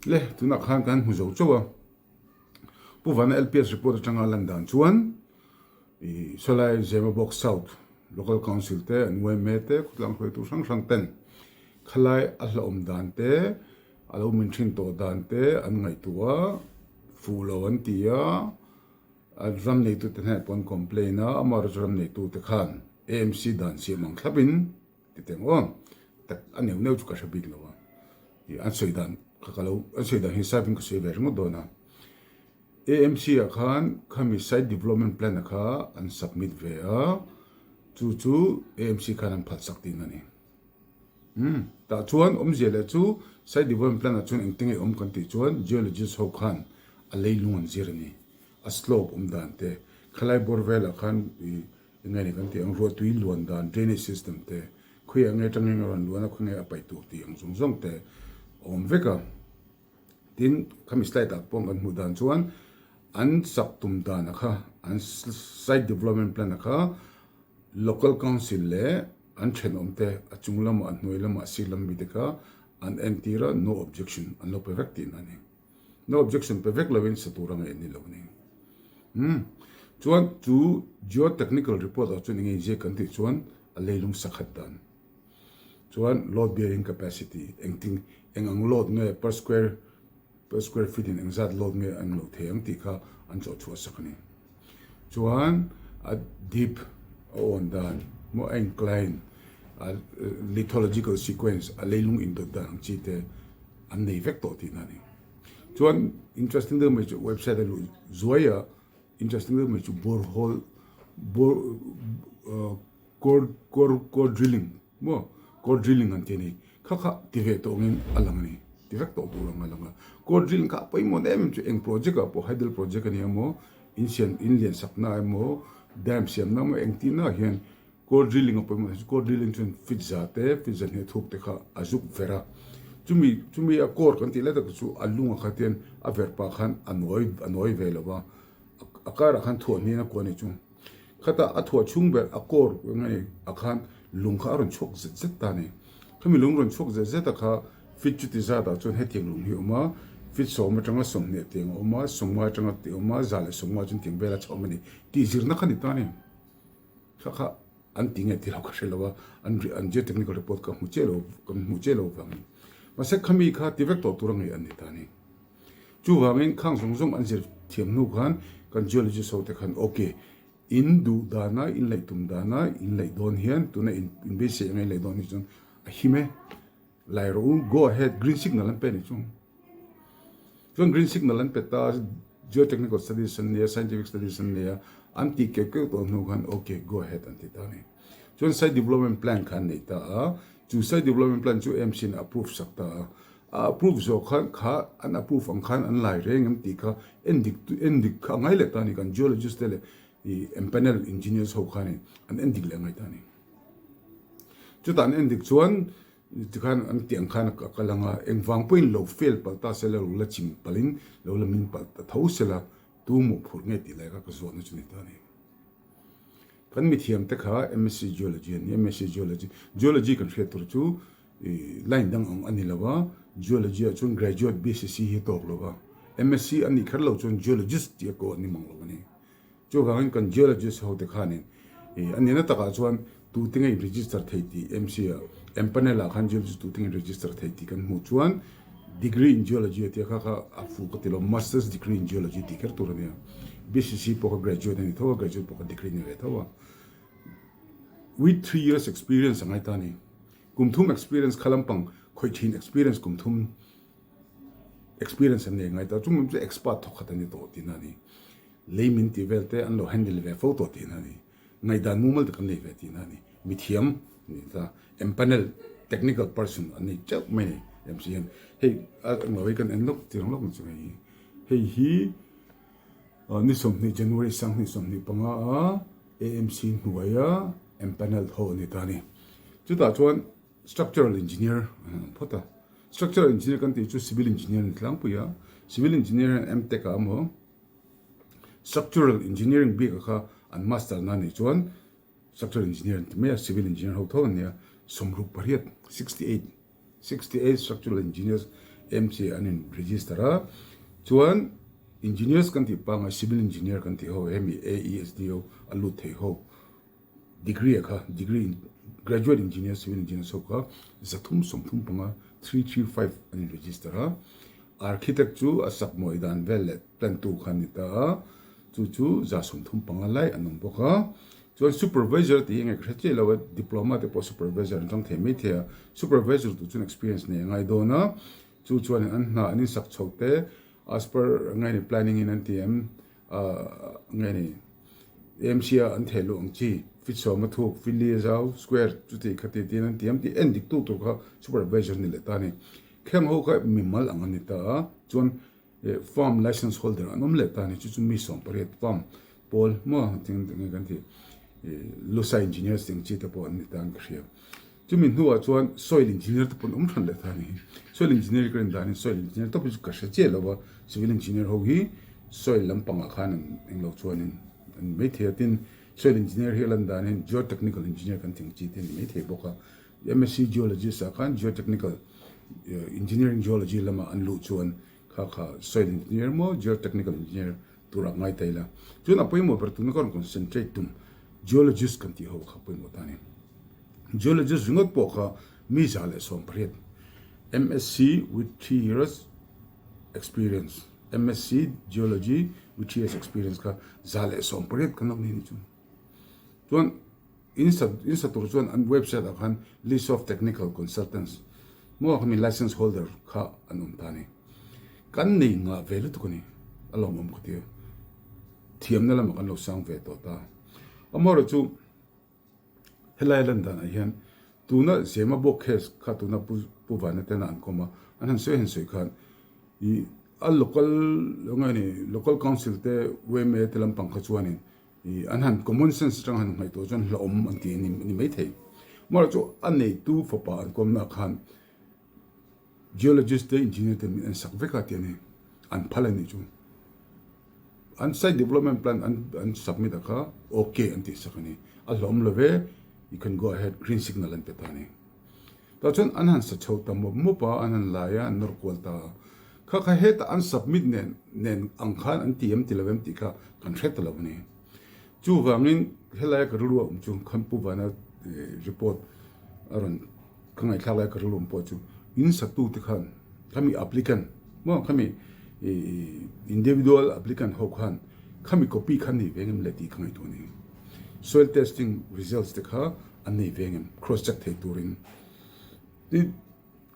Le, tunah khan kan hmu zo chauh a. Pu Vana LPS report atanga lan dan chuan i sawlai Zemabawk South Local Council te, an yma te, khawtlang hruaitu hrang hrang ten khalai a hlauhawm dan te, a lo min thin tawh dan te an ngaihtuah a, fuh lo an ti a, a ram neitute hnenah pawh an complain a, amaherawhchu ram neitute khan AMC dan siam ang thlapin Ti teng aw, tak a neuh neuh chu ka hre bik lo a, ih an sawi dan kha ka lo an sawi dan hi side in ka sawi ve ringawt dawn a, AMC ah khan khami site development plan a kha an submit ve a, chu chu AMC khan an phalh sak tihna a ni. Umm tah chuan awmzia leh chu site development plan ah chuan engte nge awm kan tih chuan geologist ho khan a leilung an zir a ni, a slope awm dan te, khalai bawr velah khan ih Eng nge kan tih ang, ruahtui luan dan, drainage system te, khawiah nge atangin a rawn luan a, khawnge a paih tur tih ang zawng zawng te a awm vek a. Tin, khami slide ah pawh kan hmuh dan chuan an sak tum dan a kha, an site development plan a kha local council leh an thenawm te a chung lamah a hnuai lamah a sir lam mi te kha an entir a, no objection an lo pe vek tihna a ni. No objection pe vek lovin sa tur a ngaih an ni lo a ni. Umm. Chuan chu geotechnical report ah chuan eng nge inziak kan tih chuan a leilung sakhat dan. Chuan load bearing capacity engtin eng ang load nge per square per square feet in engzat load nge a englo thei ang tih kha an chawh chhuah sak a ni. Chuan a deep a awn dan maw a incline a lithological sequence a leilung indawt dan ang chi te an nei vek tawh tihna a ni. Chuan interesting deuh mai chu website a luh zuai a interesting deuh mai chu borehole bore core core core drilling maw core drilling an ti a ni. Kha kha ti ve tawh angin a lang a ni. Ti vek tawh tur ang a lang a. Core drilling kha a pawimawh em em chu eng project ah pawh hydel project a ni emaw in siam in lian sakna emaw dam siamna emaw engtin ah hian Core drilling a pawimawh chu core drilling chuan feet za te feet za hnih thuk te kha a zuk ver a, chumi chumi a core kan tih lai tak chu a lung ah kha tian a ver pah khan a nawi a nawi ve lo va, a karah khan thuah hnian a kuah a ni chu. Khatah a thuah chhung ber a core eng nge ah khan lung kha a rawn chhuak zet zet ta a ni. Khami lung rawn chhuak zet zet a kha feet chuti zat ah chuan hetiang lung hi a awm a, feet sawm atanga sawmhnih tiang a awm a, sawmnga atanga tih a awm a, 150 chuan tiang vel a chhawm a ni tih zirna kha a ni ta a ni. Kha kha an ti nge ti lo ka hre lo a, an an geotechnical report ka hmu chiah lo, ka hmuh chiah lo vangin. Mahse khami kha ti vek tawh tur a ngei an ni ta a ni. Chuvangin khang zawng zawng an zir thiam hnu khan kan geologist ho te khan ok, in duh dana, in laih tum dana, in laih dawn hian tuna in beisei anga in laih dawn hi chuan a him e. Lai rawh u, go ahead, green signal an pe ni chu. Chuan green signal an pe ta, geotechnical studies an nei a, scientific studies an nei a, an tih keuh keuh tawh hnu khan ok, go ahead an ti ta a ni. Chuan site development plan kha an nei ta a, chu site development plan chu AMC in a approve sak ta a. A approve zawh khan kha an approve ang khan an lai reng em tih kha endik endik kha a ngai leh ta a ni, kan geologist te leh ih empanel engineers ho khanin an endik leh a ngai ta a ni. Chutah an endik chuan Tikhan an tih ang khan a kal ang a, engvang pawhin lo fail palh ta sela, lo la chim palhin, lo la min palh ta tho sela, tu mawhphurh nge tih lai kha ka zawhna chu ni ta a ni. Kan mithiam te kha MSc Geology an ni, MSc Geology, Geology kan hriat tur chu line dang ang a ni lo a, Geology ah chuan graduate BSc hi a tawk lo va, MSc a nih kher lo chuan Geologist tih a kawh a ni mang lo a ni. Chuvangin kan geologist ho te khanin ih a nihna takah chuan tute nge in register thei tih MC ah empanel ah khan geologist tute nge in register thei tih kan hmuh chuan degree in geology a tia kha kha a fuh ka ti lo masters degree in geology tih kher tur a nia BCC pawh kha graduate a ni tho a graduate pawh kha degree a ni ve tho a with 3 years experience a ngai ta a ni. Kum thum experience kha lampang khawih thin experience kum thum experience an nei ngai ta. Chung lam chu expert thawk khat an ni tawh tihna a ni. Lei min tih vel te an lo handle ve fo tawh tihna a ni. Ngaihdan mumal tak an nei ve tihna a ni. Mithiam ni ta empanel technical person an nei teuh mai a ni. MC hian hei a englo hi kan en lawk chiang lawk ang chu hei hi. Hei hi ni 20 January 20 25 a AMC hnuaia empanel ho a ni ta a ni. Chutah chuan structural engineer an awm phawt a. Structural engineer kan tih chu civil engineer a ni tlangpui a. Civil engineer hian MTech ah emaw structural engineering bik ah kha an master na nih chuan structural engineer an ti mai a, civil engineer ho tho an nia. 68, 68, 68 structural engineers AMC ah an in register a. Chuan engineers kan tih pangngai civil engineer kan tih ho hemi AESD ho a lut thei ho. Degree a kha degree graduate engineer civil engineer ho kha 335, 335 an in register a. Architect chu a sak mawi dan vel leh plan tu kha a ni ta a, chu chu 135 lai an awm bawk a. Chuan supervisor tih hi enge ka hre chiah lo a, diploma te pawh supervisor an chang thei mai thei a, supervisor tur chuan experience nei a ngai dawn a, chu chuan an hna an insak chho te as per nge ni planning in an ti em ahh nge ni AMC a an theh luh ang chi feet sawma thuk feet li a zau square chuti khati tiin an ti em tih en dik tu tur kha supervisor ni leh ta a ni. Kheng ho kha mimal ang a ni ta a, chuan farm license holder an awm leh ta a ni chu chu mi 18 farm pawl maw ting enge kan tih Lusa engineers ting chi te pawh an ni ta an ka hria. Chumi hnuah chuan soil engineer te pawh an awm hran leh ta a ni. Soil engineer ka rin danin soil engineer tawp hi chu ka hre chiah lo va, civil engineer ho hi soil lampangah khan an englo chuanin an ni maithei a, tin soil engineer hi a lan danin geotechnical engineer kan tih ang chi te a ni maithei bawk a. MSc geologist ah khan geotechnical engineering geology lamah an luh chuan kha kha soil engineer maw geotechnical engineer tur a ngai ta ila. Chuan a pawimawh ber tuna ka rawn concentrate tum geologist kan tih ho kha pawimawh ta a ni. Geologist ringawt pawh kha mi 118 MSc with 3 years experience MSc geology with 3 years experience kha 118 kan lo ni ni chu. Chuan in sa in sa tur chuan an website ah khan list of technical consultants maw khami license holder kha an awm ta a ni. Kan nei ngah ve lutuk a ni a lawmawm ka ti a, thiamna lamah kan lo sang ve tawh ta. Amaherawhchu chu helai lan danah hian tuna Zema bawk case kha tuna Pu Pu Vana tena an kawm a, an han sawi han sawi khan ih a local eng nge ni local council te yma te lampang kha chuanin Ih, an han common sense atang han ngaihtuah chuan hlauhawm an ti a ni a ni maithei. Amaherawhchu chu a neitu fapa an kawmna khan geologist te engineer te min en sak vek a ti a ni. An phal a nih chu. An site development plan an an submit a kha okay an tih sak a ni. A hlauhawm lo ve, you can go ahead, green signal an pe ta a ni. Tah chuan an han sa chho ta mawp mawp a, an han lai a, an nawr kual ta a. Kha kha heta an submit nen nen ang khan an ti em ti lo em tih kha kan hre ta lo a ni. Chuvangin helaia ka rilru a awm chu khan Pu Vana report a rawn ka ngaihthlak laia ka rilru awm pawh chu in satu te khan khami applicant maw khami individual applicant ho khan khami copy kha an nei ve ngem le tih ka ngaihtuah a ni. Soil testing results te kha an nei ve ngem cross check thei turin tin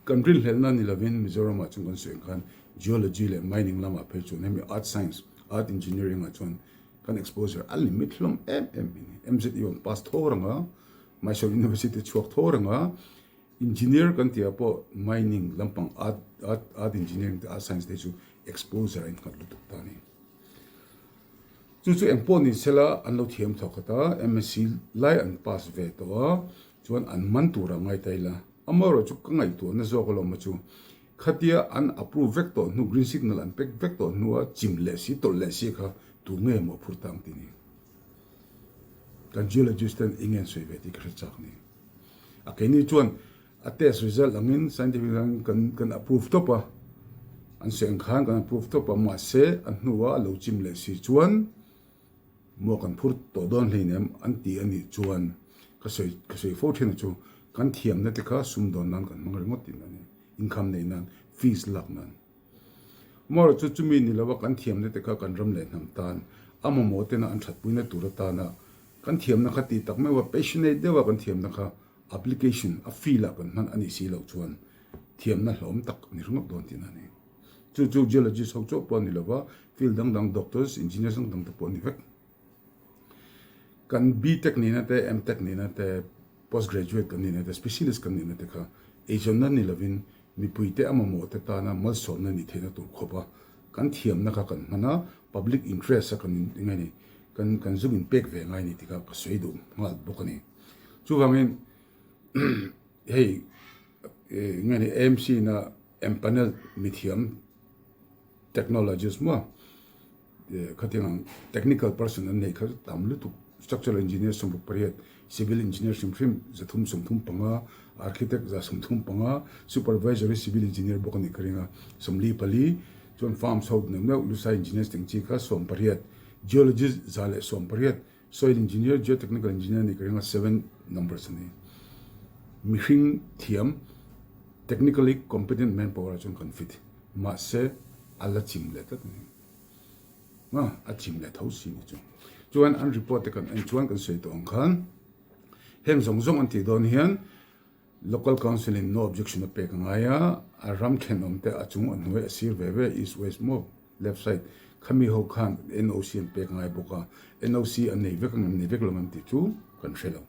kan rinhlelhna ni lovin Mizoramah chuan kan sawi ang khan geology leh mining lamah phei chuan hemi earth science earth engineering ah chuan kan exposure a limit hlawm em em mai ni MZU an pass tho reng a Mysore University chhuak tho reng a engineer kan tih ah pawh mining lampang earth earth earth engineering te earth science te chu exposure a innghat lutuk ta a ni. Chu chu eng pawh ni sela an lo thiam thawk khat a, MSc lai an pass ve tawh a, chuan an man tur a ngai ta ila. Amaherawh chu ka ngaihtuahna zawk alawm a chu, khatia an approve vek tawh hnu, green signal an pek vek tawh hnua chim leh si, tawlh leh si kha tu nge maw phur ta ang ti ni. Kan geologist ten eng nge an sawi ve tih ka hre chak ni. A keini chuan A test result angin scientific hian kan kan approve tawp a, an sawi ang khan kan approve tawp a, mahse a hnua a lo chim leh si chuan maw kan phur tawh dawn hleinem an ti a nih chuan ka sawi ka sawi fo thin a chu kan thiamna te kha sumdawn nan kan hmang ringawt tihna a ni, income neih nan, fees lak nan. Amaherawh chu chumi ni lova kan thiamna te kha kan ram leh hnam tan a mamawh tena an thatpuina tur atana kan thiamna kha tih tak meuh a passionate deuha kan thiamna kha. application a field ah kan hman a nih si loh chuan thiamna hlawm tak a ni ringawt dawn tihna a ni. Chu chu geologist ho chauh pawh a ni lova, field dang dang doctors, engineers dang dang te pawh a ni vek. Kan B-Tech nihna te, M-Tech nihna te, post graduate kan nihna te, specialist kan nihna te kha eizawnna ni lovin mipuite a mamawh te tana malsawmna nih theihna tur khawp a kan thiamna kha kan hman a, public interest a kan in eng nge ni kan kan zuk in pek ve ngai ni tih kha ka sawi duh nghal bawk a ni. Chuvangin hei eng nge ni AMC na empanel mithiam technologist maw Khatiang ang technical person an neih kha chu tam lutuk. Structural engineer 68, civil engineer hrim hrim 335, architect 135, supervisory civil engineer bawk a nih ka ring a, 44, chuan farms ho neuh neuh Lusai engineers tih ang chi kha 18, geologist 118, soil engineer, geotechnical engineer a nih ka ring a, seven numbers a ni. Mihring thiam technically competent manpower ah chuan kan fit. Mahse a la chim leh tlat a ni. A, a chim leh tho si ni chu. Chuan an report te kan en chuan kan sawi tawh ang khan heng zawng zawng an tih dawn hian local council in no objection a pek a ngai a, a ram thenawm te a chung a hnuai a sir ve ve east west maw left side khami ho khan NOC an pek a ngai bawk a, NOC an nei vek ang em nei vek lo ang em tih chu kan hre lo.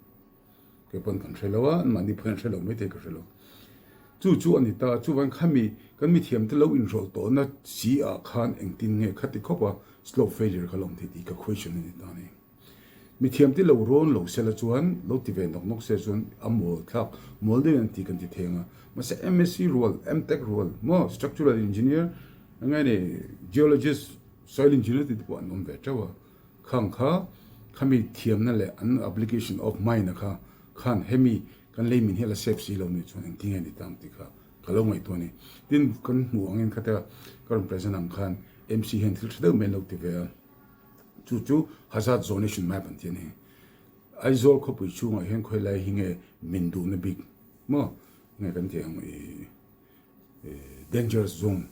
Kei pawn kan hre lo a, anmahni pawhin an hre lo maithei ka hre lo. Chu chu a ni ta, chuvang khami kan mithiamte lo inhrawlh tawhna si ah khan engtin nge khati khawp a slope failure kha la awm thei tih ka question a ni ta a ni. Mithiamte lo rawn lo sela chuan, lo ti ve nawk nawk se chuan a mawl thlak, mawl deuhin an ti kan ti theng a. Mahse MSc rual, MTech rual maw, structural engineer, eng nge ni, geologist, soil engineer tih te pawh an awm ve teuh a. Khang kha khami thiamna leh an application of mind a kha khan hemi kan lei min hi a la save si lo nih chuan engtin nge ni tang tih kha ka lo ngaihtuah a ni. Tin, kan hmuh angin khatia ka rawn present ang khan MC hian thil tha deuh mai an lo ti ve a, chu chu Hazard Zonation Map an ti a ni. Aizawl khawpui chhungah hian khawilai hi nge min duhna bik maw nge kan tih ang i dangerous zone,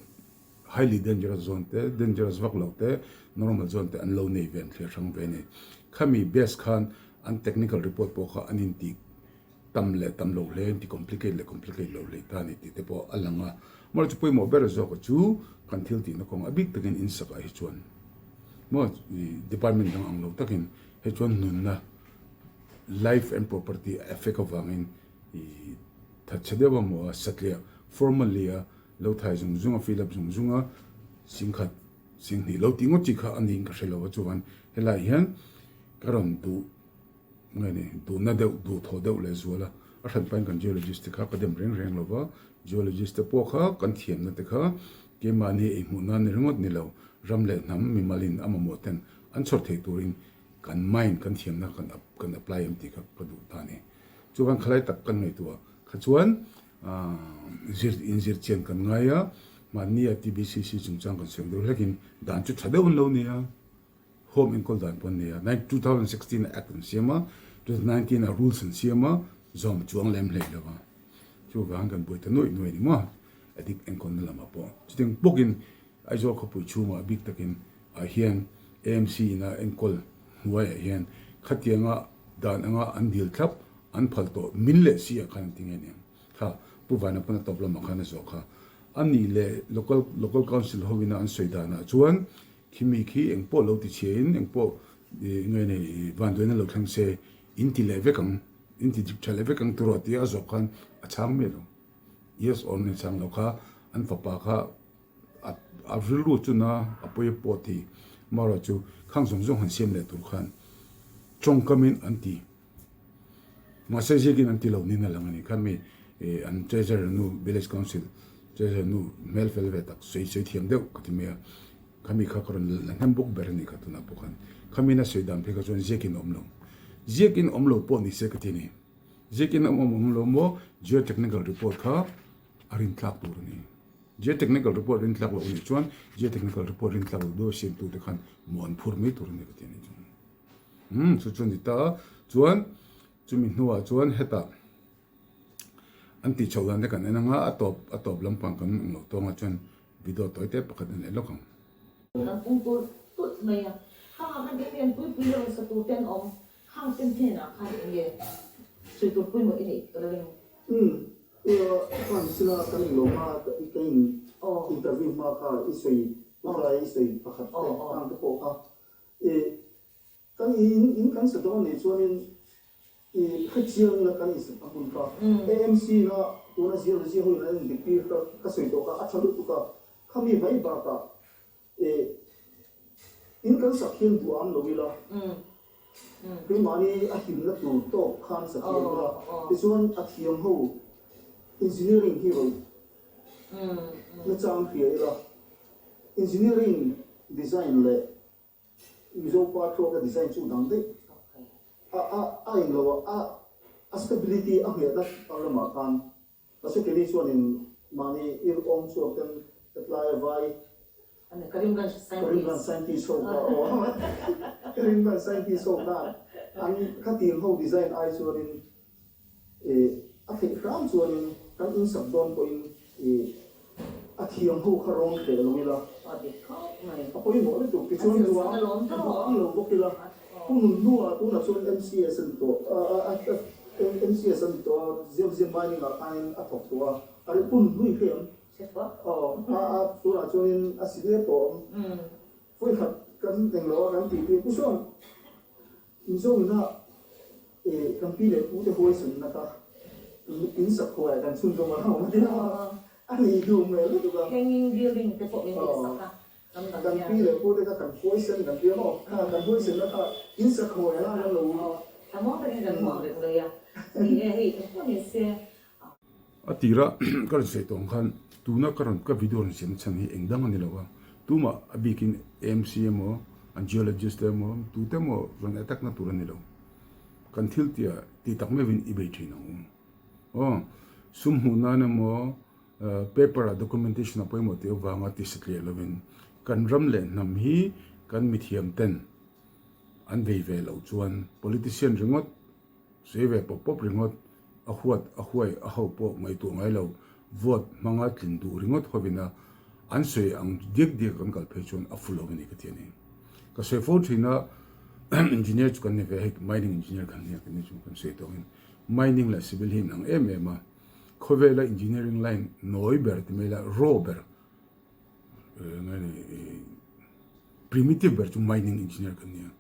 highly dangerous zone te, dangerous vak lo te, normal zone te an lo nei ve an thlir hrang ve a ni. Khami base khan an technical report pawh kha an intih tam leh tam lo hle, an ti complicate leh complicate lo hle ta a ni tih te pawh a lang a. Amaherawhchu chu pawimawh ber zawk a chu kan thil tihna kawng a bik takin in sakah hi chuan maw department dang ang lo takin hei chuan nunna life and property a affect avangin i Thatchhe deuh a hmuh a, satliah formally a lo thai zung zung a, fill up zung zung a, singkhat singhnih lo tih ngawt chi kha a niin ka hre lo a, chuan helaiah hian ka rawn duh nge ni duhna deuh duhthawh deuh leh zual a, a hran pahin kan geologist te kha ka dem reng reng lo va, geologist te pawh kha kan thiamna te kha keimahni ei hmuh nan ni ringawt ni lo, ram leh hnam mimalin a mamawh ten an chhawr theih turin kan mind kan thiamna kan kan apply em tih kha ka duh ta a ni. Chuan khalai tak kan ngaihtuah kha chuan zir inzir chian kan ngai a, mahnia TBCC chungchang kan sawi deuh hlekin dan chu tha deuh an lo nia, home enkawl dan pawh an nei a, 2016 ah act an siam a, 2019 ah rules an siam a, zawm chuang lem hlei lo va, chuvang kan buai ta nuaih nuaih a ni maw, addict enkawlna lamah pawh chutiang bawkin Aizawl khawpui chhungah bik takin ah hian AMC in a enkawl hnuaiah hian khatianga dan anga an dil thlap an phal tawh min leh si ah khan an ti nge niang kha Pu Vana pawn a tawp lamah khan a zawh kha a nih leh local local council ho ina an sawi danah chuan khimi khi engpawh lo ti chhia in engpawh nge nei vanduaina lo thleng se in ti leh vek ang in ti dik tha leh vek ang tiraw tia a zawh khan a chhang miah lo yes or no chhang lo kha an fapa kha A rilru chu na a pawi pawh ti marawh chu khang zawng zawng han siam leh tur khan tawngkamin an ti. Mahse ziakin an ti lo niin a lang a ni. Khan mi an treasurer nu village council treasurer nu hmel fel ve tak sawi sawi thiam deuh ka ti mai a. Khami kha ka rawn la hnem bawk ber a ni kha tunah pawh khan. Khamiin a sawi dan phei kha chuan ziakin a awm lo. Ziakin awm lo pawh ni se ka ti a ni. Ziakin a awm awm lo maw geotechnical report kha a rintlak tur a ni. Geotechnical report rintlak loh anih chuan geotechnical report rintlak loh deuh a siamtute khan mawh an phur mai tur a ni ka ti a ni chu. Umm chu chu a ni ta a, chuan chumi hnuah chuan hetah an tih chhoh dan te kan en anga a tawp a tawp lampang kan ang loh tawngah chuan video tawi te pakhat en leh lawk ang. Kan pung tulh tulh mai a, khangah khan Indian puipui rawn sa tur te an awm, khang te hnenah khan eng nge? Sawi tur pawimawh i neih ka la ring. Umm, i khan sila kan in lo hma ka in interview hma kha i sawi tlai i sawi pakhat te ang te pawh kha i kan in in kan sa dawn nih chuanin i hrechiang ila kan insak a hun kha AMC na tuna geology ho in an indik tir kha ka sawi tawh kha a tha lutuk a, khami mai bakah E, in kan sak hian duh am lo ila, keimahni a himna tur tawk khan sa thiam ila, tichuan a thiam ho engineering hi rawn nachang hria ila, engineering design leh Mizo pa thluaka design chu dang daih a a a englo a a stability a nghehna lamah khan Mahse keini chuanin mahni ir awm chhuak ten hetlai a vai Karimganj scientist ho kha aw Karimganj scientist ho khan an khatiang ho design ai chuanin ih a theih hram chuanin kan insak dawn pawhin ih a thiam ho kha rawn hreh lo ila a pawimawh lutuk tichuan duang duang lo bawk ila Pu Nunhnua tunah chuan MCS a ni tawh a MCS a ni tawh a Ziam Ziam Mining ah khanin a thawk tawh a a ri Pu Nunhnui hre ang aw a a tunah chuanin a si hle tawh ang vawikhat kan englo a kan tih tir Pu Sawm Mizo ina eh kan pi leh pu te huaisanna kha in sak khuaiah kan chhunzawm a awm a nia a nih duh hmel lutuk a. Hanging building te pawh min tihsak a. Kan pi leh pu te kha kan huaisen kan tia maw? Kha kan huaisenna kha in sakhawi a lan lo. Thlamuang takin kan hmuak reng rei a, ni e hei engpawh ni se. A tira ka rawn sawi tawh ang khan tuna ka rawn ka video rawn siam chhan hi eng dang a ni lo a, tumah a bikin AMC emaw an geologist te emaw tute emaw rawn attack na tur a ni lo. Kan thil tia tih tak meuhin i bei thin ang u. Aw sum hmuh nan emaw Paper-ah documentation a pawimawh tih avanga ti satliah lovin kan ram leh hnam hi kan mithiam ten an vei ve loh chuan politician ringawt sawi ve pawp pawp ringawt a huat a huai a ho pawh ngaihtuah ngai lo vote hmanga tlin duh ringawt hovina an sawi ang diak diak kan kal phei chuan a fu lo a ni ka ti a ni. Ka sawi fo thin a engineer chu kan ni ve hei mining engineer kan nia kan ni chu kan sawi tawh angin mining leh civil hi inang em em a. Khawvela engineering line nawi ber ti mai ila raw ber nge ni primitive ber chu mining engineer kan nia.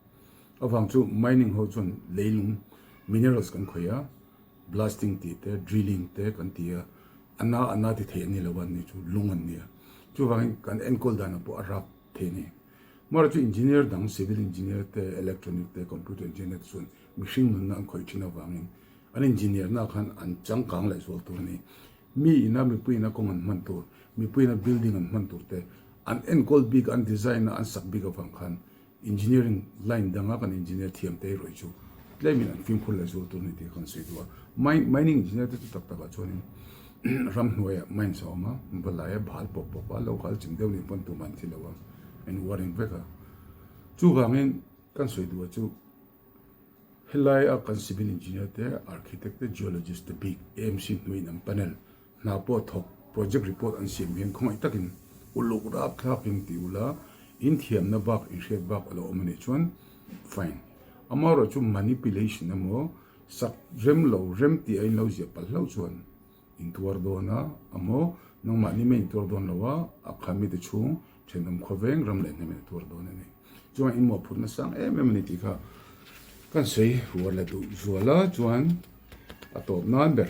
Avang chu mining ho chuan leilung minerals kan khawih a, blasting tih te drilling te kan ti a, a na a na ti thei an ni lo a ni chu lung an nia. Chuvangin kan enkawl danah pawh a rap thei a ni. Amaherawhchu chu engineer dang civil engineer te electronic te computer engineer te chuan mihring nunna an khawih thin avangin An engineer na khan an changkang leh zual tur a ni. Mi ina mipui ina kawng an hman tur, mipui ina building an hman tur te an enkawl bik, an design a an sak bik avang khan engineering line danga kan engineer thiam te erawh hi chu tlemin an fimkhur leh zual tur a ni tih ka han sawi duh a. Mining engineer te chu tak takah chuanin ramhnuaiah mines a awm a, va lai a bal pawp pawp a, lo kal chim deuh nih pawn tumah an thi lo a, an uaring vek a. Chuvangin kan sawi duh a chu. Helai a kan civil engineer te, architect te, geologist te bik AMC hnuaiin an panel hna pawh thawk project report an siam hian khawngaih takin uluk rap thlakin ti ula in thiamna bak in hriat bak a lo awm a nih chuan fine. Amaherawh chu manipulation emaw sak rem lo rem tih a in lo ziah palh hlauh chuan in tuar dawn a amaw nangmahni mai in tuar dawn lo a, a khami te chhung Thenawm khawveng ram leh hnemin a tuar dawn a ni. Chuan in mawhphurhna sang em em a ni tih kha kan sawi rual la duh zual a, chuan a tawp nan ber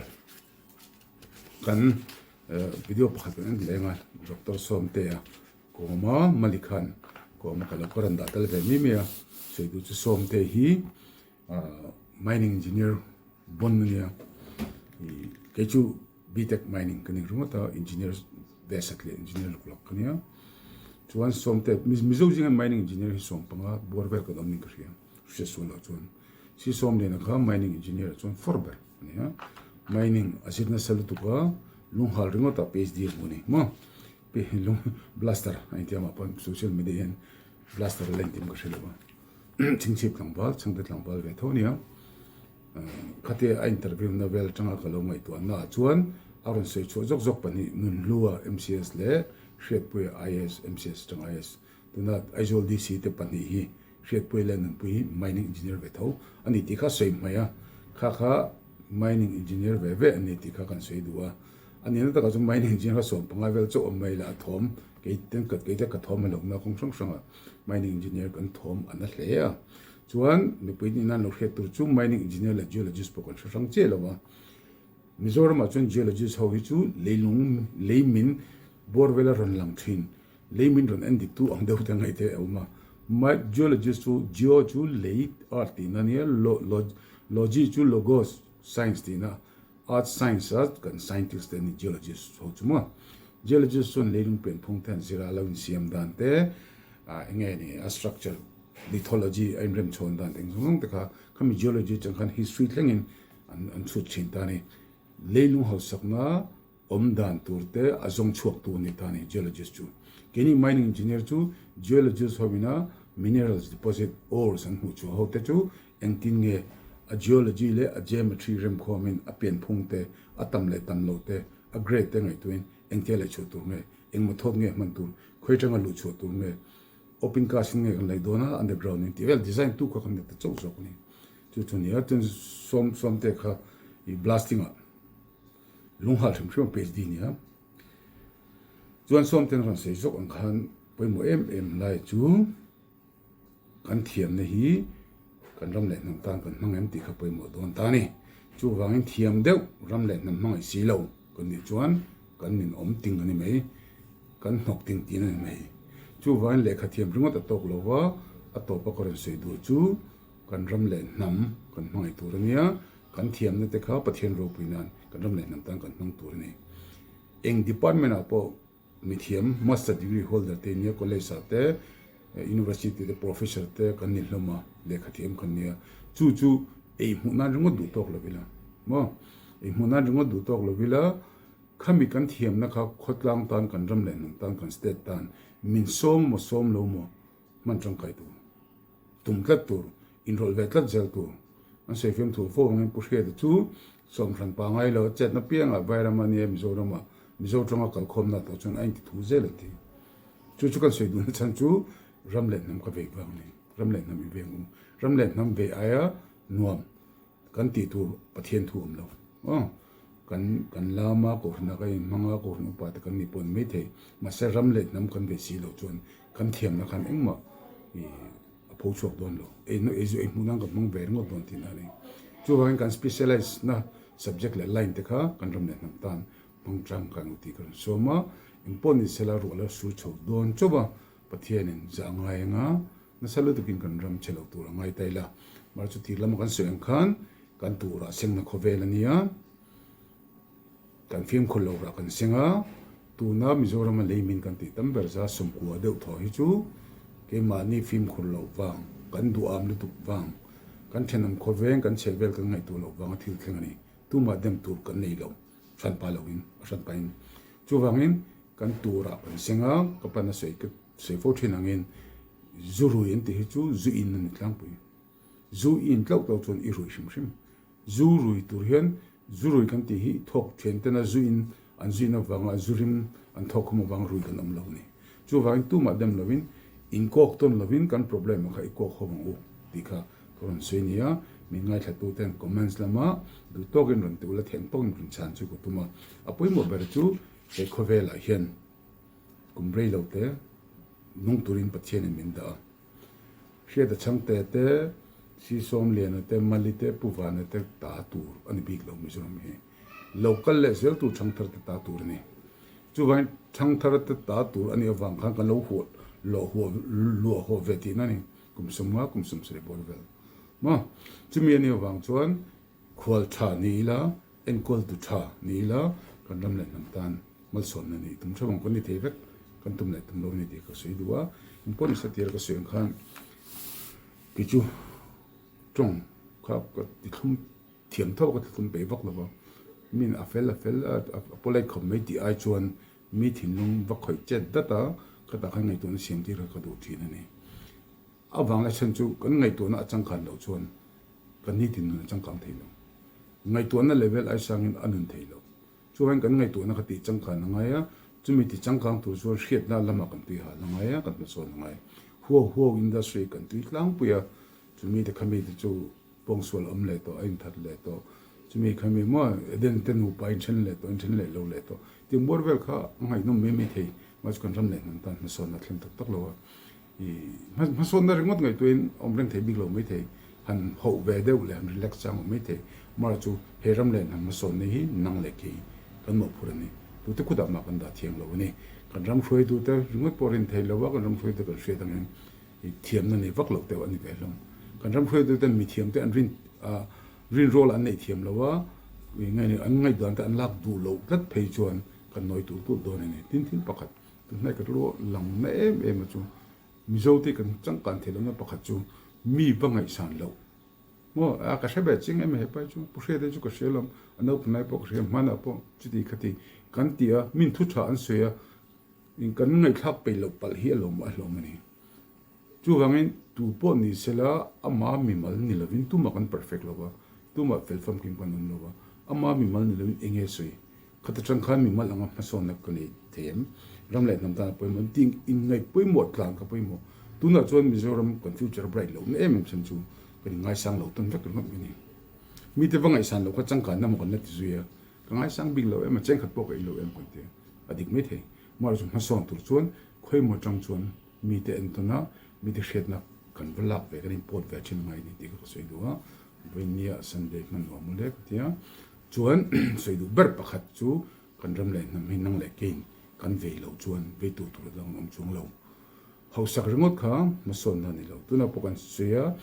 kan video pakhat kan en leng a, Doctor Sawmtea kawma Mali khan kawma ka lo ka rawn dah tel ve mi mai a, sawi duh chu Sawmtea hi mining engineer bon a nia, kei chu BTech mining ka ni ringawt a, engineer ve sat leh engineer luk lak ka nia. Chuan sawmte Mizo zinga mining engineer hi sawmpanga buar vel kan awm niin ka hria, hriat sual loh chuan. Si Sawmliana kha mining engineer ah chuan for ber a nia. Mining a zir nasa lutuk a, lunghal ringawt ah PhD a hmu a ni maw. Lung blaster a inti amah pawn social media hian blaster a la inti em ka hre lo a. Chhingchhip tlangval, chhangte tlangval ve tho a nia. Khatia a interview na vel atanga ka lo ngaihtuah na ah chuan a rawn sawi chhuah zawk zawk pahnih Nunhlua MCS leh Hriatpuia IAS MCS atanga IAS tuna Aizawl DC te pahnih hi Hriatpuia leh Nunpui hi mining engineer ve tho a ni tih kha sawi hmaih a, kha kha. Mining Engineer ve ve an ni tih kha kan sawi duh a. A nihna takah chuan Mining Engineer kha 15 vel chauh awm mai la a thawm kei ten ka kei te ka thawm a lohna kawng hrang hrangah Mining Engineer kan thawm a na hle a. Chuan mipui nih nan lo hriat tur chu Mining Engineer leh Geologist pawh kan hre hrang chiah lo a. Mizoramah chuan Geologist ho hi chu leilung lei min bawr vela rawn lang thin Lei min rawn en dik tu ang deuh te ngaih te a awm a. Mai geologist chu geo chu lei earth tihna a nia, lo lo logy chu logos science tihna, earth science a kan scientist te an ni geologist ho chu maw. Geologist chuan leilung pianphung te an zir a, a lo insiam dan te, ah eng nge ni a structure lithology a inrem chhawn dan te eng zawng zawng te kha khami geology atang khan history thlengin an an chhut thin ta a ni. Leilung hausakna Awm dan tur te a zawng chhuak tu a ni ta a ni, geologist chu. Keini mining engineer chu geologist ho ina minerals deposit, ores an hmuh chhuah ho te chu engtin nge a geology leh a geometry remkhawmin a pianphung te, a tam leh tam loh te, a grade te ngaihtuahin engtia leh chhuah tur nge, eng method nge hman tur, khawi atanga luh chhuah tur nge, open cast in nge kan lei dawn a, underground in tih vel design tu kha kan ni ta chauh zawk a ni. Chu chu nia, chuan sawm sawm te kha i blasting ah. Lunghal hrim hrim a PhD nia. Chuan sawmten rawn sawi zawk ang khan pawimawh em em lai chu kan thiamna hi kan ram leh hnam tan kan hmang em tih kha pawimawh dawn ta a ni. Chuvangin thiam deuh ram leh hnam hmangaih si lo kan nih chuan kan min awm ting a ni mai, kan hnawk ting tin a ni mai. Chuvangin lehkha thiam ringawt a tawk lo va, a tawpa ka rawn sawi duh chu kan ram leh hnam kan hmangaih tur a nia. Kan thiamna te kha Pathian ropui nan kan ram leh hnam tan kan hmang tur a ni. Eng department ah pawh mithiam master degree holder te nia college ah te university te professor te kan ni hlawm a, lehkha thiam kan nia. Chu chu ei hmuh nan ringawt duh tawk lo ila maw? Ei hmuh nan ringawt duh tawk lo ila khami kan thiamna kha khawtlang tan kan ram leh hnam tan kan state tan min sawm maw sawm lo maw hman tangkai tur. Tum tlat tur, inrawlh ve tlat zel tur. An sawi fiam thu fo angin Pu Hriata chu sawmhran pa ngai lo, chetna piangah Vairama nia Mizorama Mizo tanga kalkhawmna tawh chuan a inti thu zel an ti. Chu chu kan sawi duhna chhan chu ram leh hnam ka vei vang a ni. Ram leh hnam i veng u. Ram leh hnam vei aia nuam. Kan tih tur Pathian thu awm lo. Aw, kan kan lama kohhranah kan inhmang a, kohhran upa te kan nih pawh ni maithei. Mahse ram leh hnam kan ve si loh chuan kan thiamna khan engmah ih a pho chhuak dawn lo. Ei ei zu ei hmuh nan kan hmang ve ringawt dawn tihna a ni. Chuvangin kan specialize na subject leh line te kha kan ram leh hnam tan hmang tangkai ang tih ka rawn sawm a. Engpawh ni sela ruah la sur chho dawn chauh a, Pathianin zah ngai anga Nasa lutukin kan ram che lo tur a ngai ta ila. Mar chu tir lama kan sawi ang khan kan turah sengna khawvel a nia. Kan fimkhur lo rah kan seng a, tuna Mizorama lei min kan tih tam ber za sawmkua deuh thaw hi chu keimahni fimkhur loh vang, kan duham lutuk vang, kan thenawm khawveng kan chhehvel kan ngaihtuah loh vanga thil thleng a ni. Tumah dem tur kan nei lo, hranpa loin a hranpain. Chuvangin kan turah kan seng a, ka pan a sawi ka Sawi fo thin angin zu rui an tih hi chu zu in a ni tlangpui. Zu i in tlauh tlauh chuan i rui hrim hrim. Zu rui tur hian zu rui kan tih hi thawk thian tena zu in an zu in avanga zu rim an thawk khum avanga rui kan awm lo a ni. Chuvangin tumah dem lovin inkawk tawn lovin kan problem ah kha i kawk ho ang u tih kha ka rawn sawi nia. Min ngaithla ten comments lama duh tawkin rawn ti ula theng tawkin rawn chhan chu ka tum a. A pawimawh ber chu he khawvelah hian Kum rei lo te nung turin Pathianin min dah a. Hriata Chhangte te, Sisawmliana te, Mali te, Pu Vana te ta tur a ni bik lo Mizoram hi. Lo kal leh zel tur Thangthar te ta tur a ni. Chuvangin Thangthar te ta tur a nih avang khan kan lo huah luah huah luah haw ve tihna a ni. Kum 50 kum 70 bawr vel maw? Chumi a nih avang chuan khual tha ni ila, enkawl tu tha ni ila kan ram leh hnam tan malsawmna nih tum theuh ang kan ni thei vek, kan tum leh tum lo a ni tih ka sawi duh a, engpawh nisa tir ka sawi ang khan kei chu tawng kha ka ti thlum thiam tho ka ti thlum peih vak lo va, min a fel a fel a a polite khawp mai tih ai chuan mi thinlung va khawih chet dat a khatah khan ngaihtuahna siam tir kha ka duh thin a ni. A vang lai chhan chu kan ngaihtuahna a changkan loh chuan kan nitin nun a changkang thei lo. Ngaihtuahna level ai sangin a nun thei lo. Chuan kan ngaihtuahna kha tih changkan a ngai a, chumi ti changkang tur chuan hriatna lamah kan tui hal a ngai a, kan hmasawn a ngai. Huau huau industry kan tui tlangpui a, chumi te khami te chu pawngsual awm leh tawh, a inthat leh tawh. Chumi khami maw Eden te nupa inthen leh tawh inthen leh lo leh tawh tih muar vel kha a ngaihnawm mai mai thei. Mahse kan ram leh hnam tan hmasawnna thleng tak tak lo a, ih hmasawnna ringawt ngaihtuahin a awm reng thei bik lo mai thei. Han hoh ve deuh leh han relax chang awm mai thei. Mara chu he ram leh hnam hmasawnna hi nang leh kei kan mawhphurh a ni. Tute kutah mah kan dah thiang lo a ni. Kan ram hruaitute ringawt pawh rin thei lo a, kan ram hruaitute kan hriat angin ih thiamna nei vak lo deuh a ni ve hlawm. Kan ram hruaitute mithiamte an rin a rinrawl an neih thiam lo a, an ngaihdan te an lak duh loh tlat phei chuan kan nawi tur tur dawn a ni. Tin thil pakhat tunhnai ka rilru lang na em em a chu Mizo te kan changkan theih lohna pakhat chu mi va ngaihsan loh maw a ka hre ve chiang em hepa hi chu Pu Hriata chu ka hria lawm a naupang lai pawh ka hria hmanah pawh chuti khati kan ti a min thu tha an sawi a kan ngaihthlak peih loh palh hi a lawm a hlawm a ni. Chuvangin tu pawh ni sela ama mimal ni lovin tumah kan perfect lo va, tumah fel famkim kan awm lo va, ama mimal ni lovin eng nge sawi? Khata tang khan mimal anga hmasawnna ka nei thei em? Ram leh hnam tan a pawimawh em? Tih inngaih pawimawh tlan ka pawimawh. Tunah chuan Mizoram kan future bright lohna em em chhan chu kan inngaisang lo tawn vek ringawt mai a ni. Mite va ngaihsan loh kha changkanna maw kan la ti zui a, ka ngaisang bik lo em a, chengkhat pawh ka ei lo em kan ti a, a dik mai thei. Mahse hmasawn tur chuan khawimaw tang chuan Mite entawn a, mite hriatna kan va lak ve, kan inpawt ve thin ngai ni tih kha ka sawi duh a, vawinia Sunday hman nuam mawle ka ti a, chuan sawi duh ber pakhat chu kan ram leh hnam hi nang leh kein kan vei loh chuan vei tur tur dang an awm chuang lo. Hausak ringawt kha hmasawnna a ni lo. Tunah pawh kan sawi a,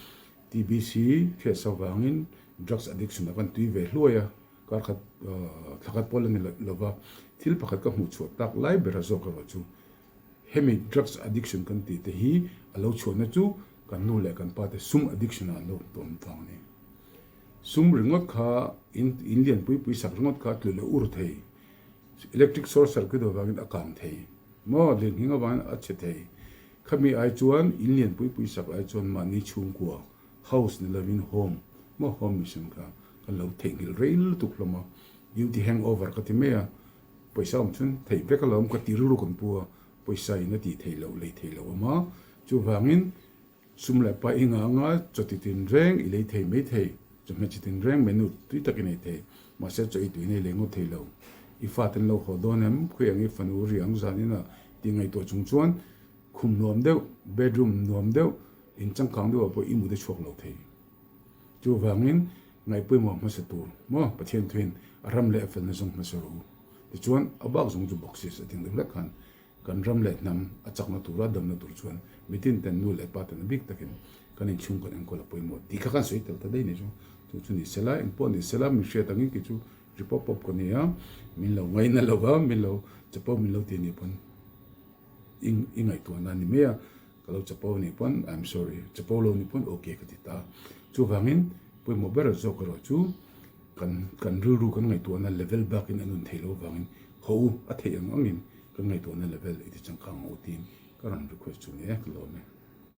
TBC hriatsa vangin drugs addiction ah kan tui ve hluai a, kar khat thla khat pawh la ni lova, thil pakhat ka hmuh chhuah tak lai bera zawk erawh chu Hemi drugs addiction kan tih te hi a lo chhuahna chu kan nu leh kan pa te sum addiction ah an lo tawn vang a ni. Sum ringawt kha in in lian pui pui sak ringawt kha tlu leh ur thei, electric short circuit avangin a kang thei maw, lirnghing avangin a chhe thei. Khami ai chuan in lian pui pui sak ai chuan mahni chhungkua house ni lovin home maw home mission kha kan lo theihnghilh rei lutuk hlawm a, duty hangover ka ti mai a. Pawisa awm chuan theih vek alawm ka ti rilru kan pu a, pawisa in a tih theih loh lei theih loh awm a, chuvangin sum leh pa i ngah anga chaw ti tin reng i lei thei mai thei, chawhmeh chi tin reng menu tui tak i nei thei, mahse chaw i tui nei lei ngawt thei lo. I fate an lo haw dawn em? Khawi ang i fanu riang zan ina tih ngaihtuah chung chuan khum nuam deuh, bedroom nuam deuh, in changkang deuh ah pawh i mut a chhuak lo thei. Chuvangin ngaih pawimawh hmasa tur maw Pathian thuin a ram leh a felna zawng hmasa rawh u. Tichuan a bak zawng chu boxes a ding deuh hlek khan kan ram leh hnam a chakna tura damna tur chuan mitin ten nu leh pa ten a bik takin kan inchhung kan enkawl a pawimawh tih kha kan sawi tel ta daih ni chu. Chu chu ni sela engpawh ni sela min hriat angin kei chu ri pawp pawp ka ni a, min lo ngaina lo va, min lo chapo min lo ti anih pawn i ngaihtuahna a ni mai a. Ka lo chapo nih pawn I'm sorry, chapo lo nih pawn ok ka ti ta. Chuvangin pawimawh ber zawk erawh chu kan kan rilru kan ngaihtuahna level bakin a nun theih loh avangin haw u a theih ang angin kan ngaihtuahna level i ti changkang ang u tiin ka rawn request chu ni e ka lawm e.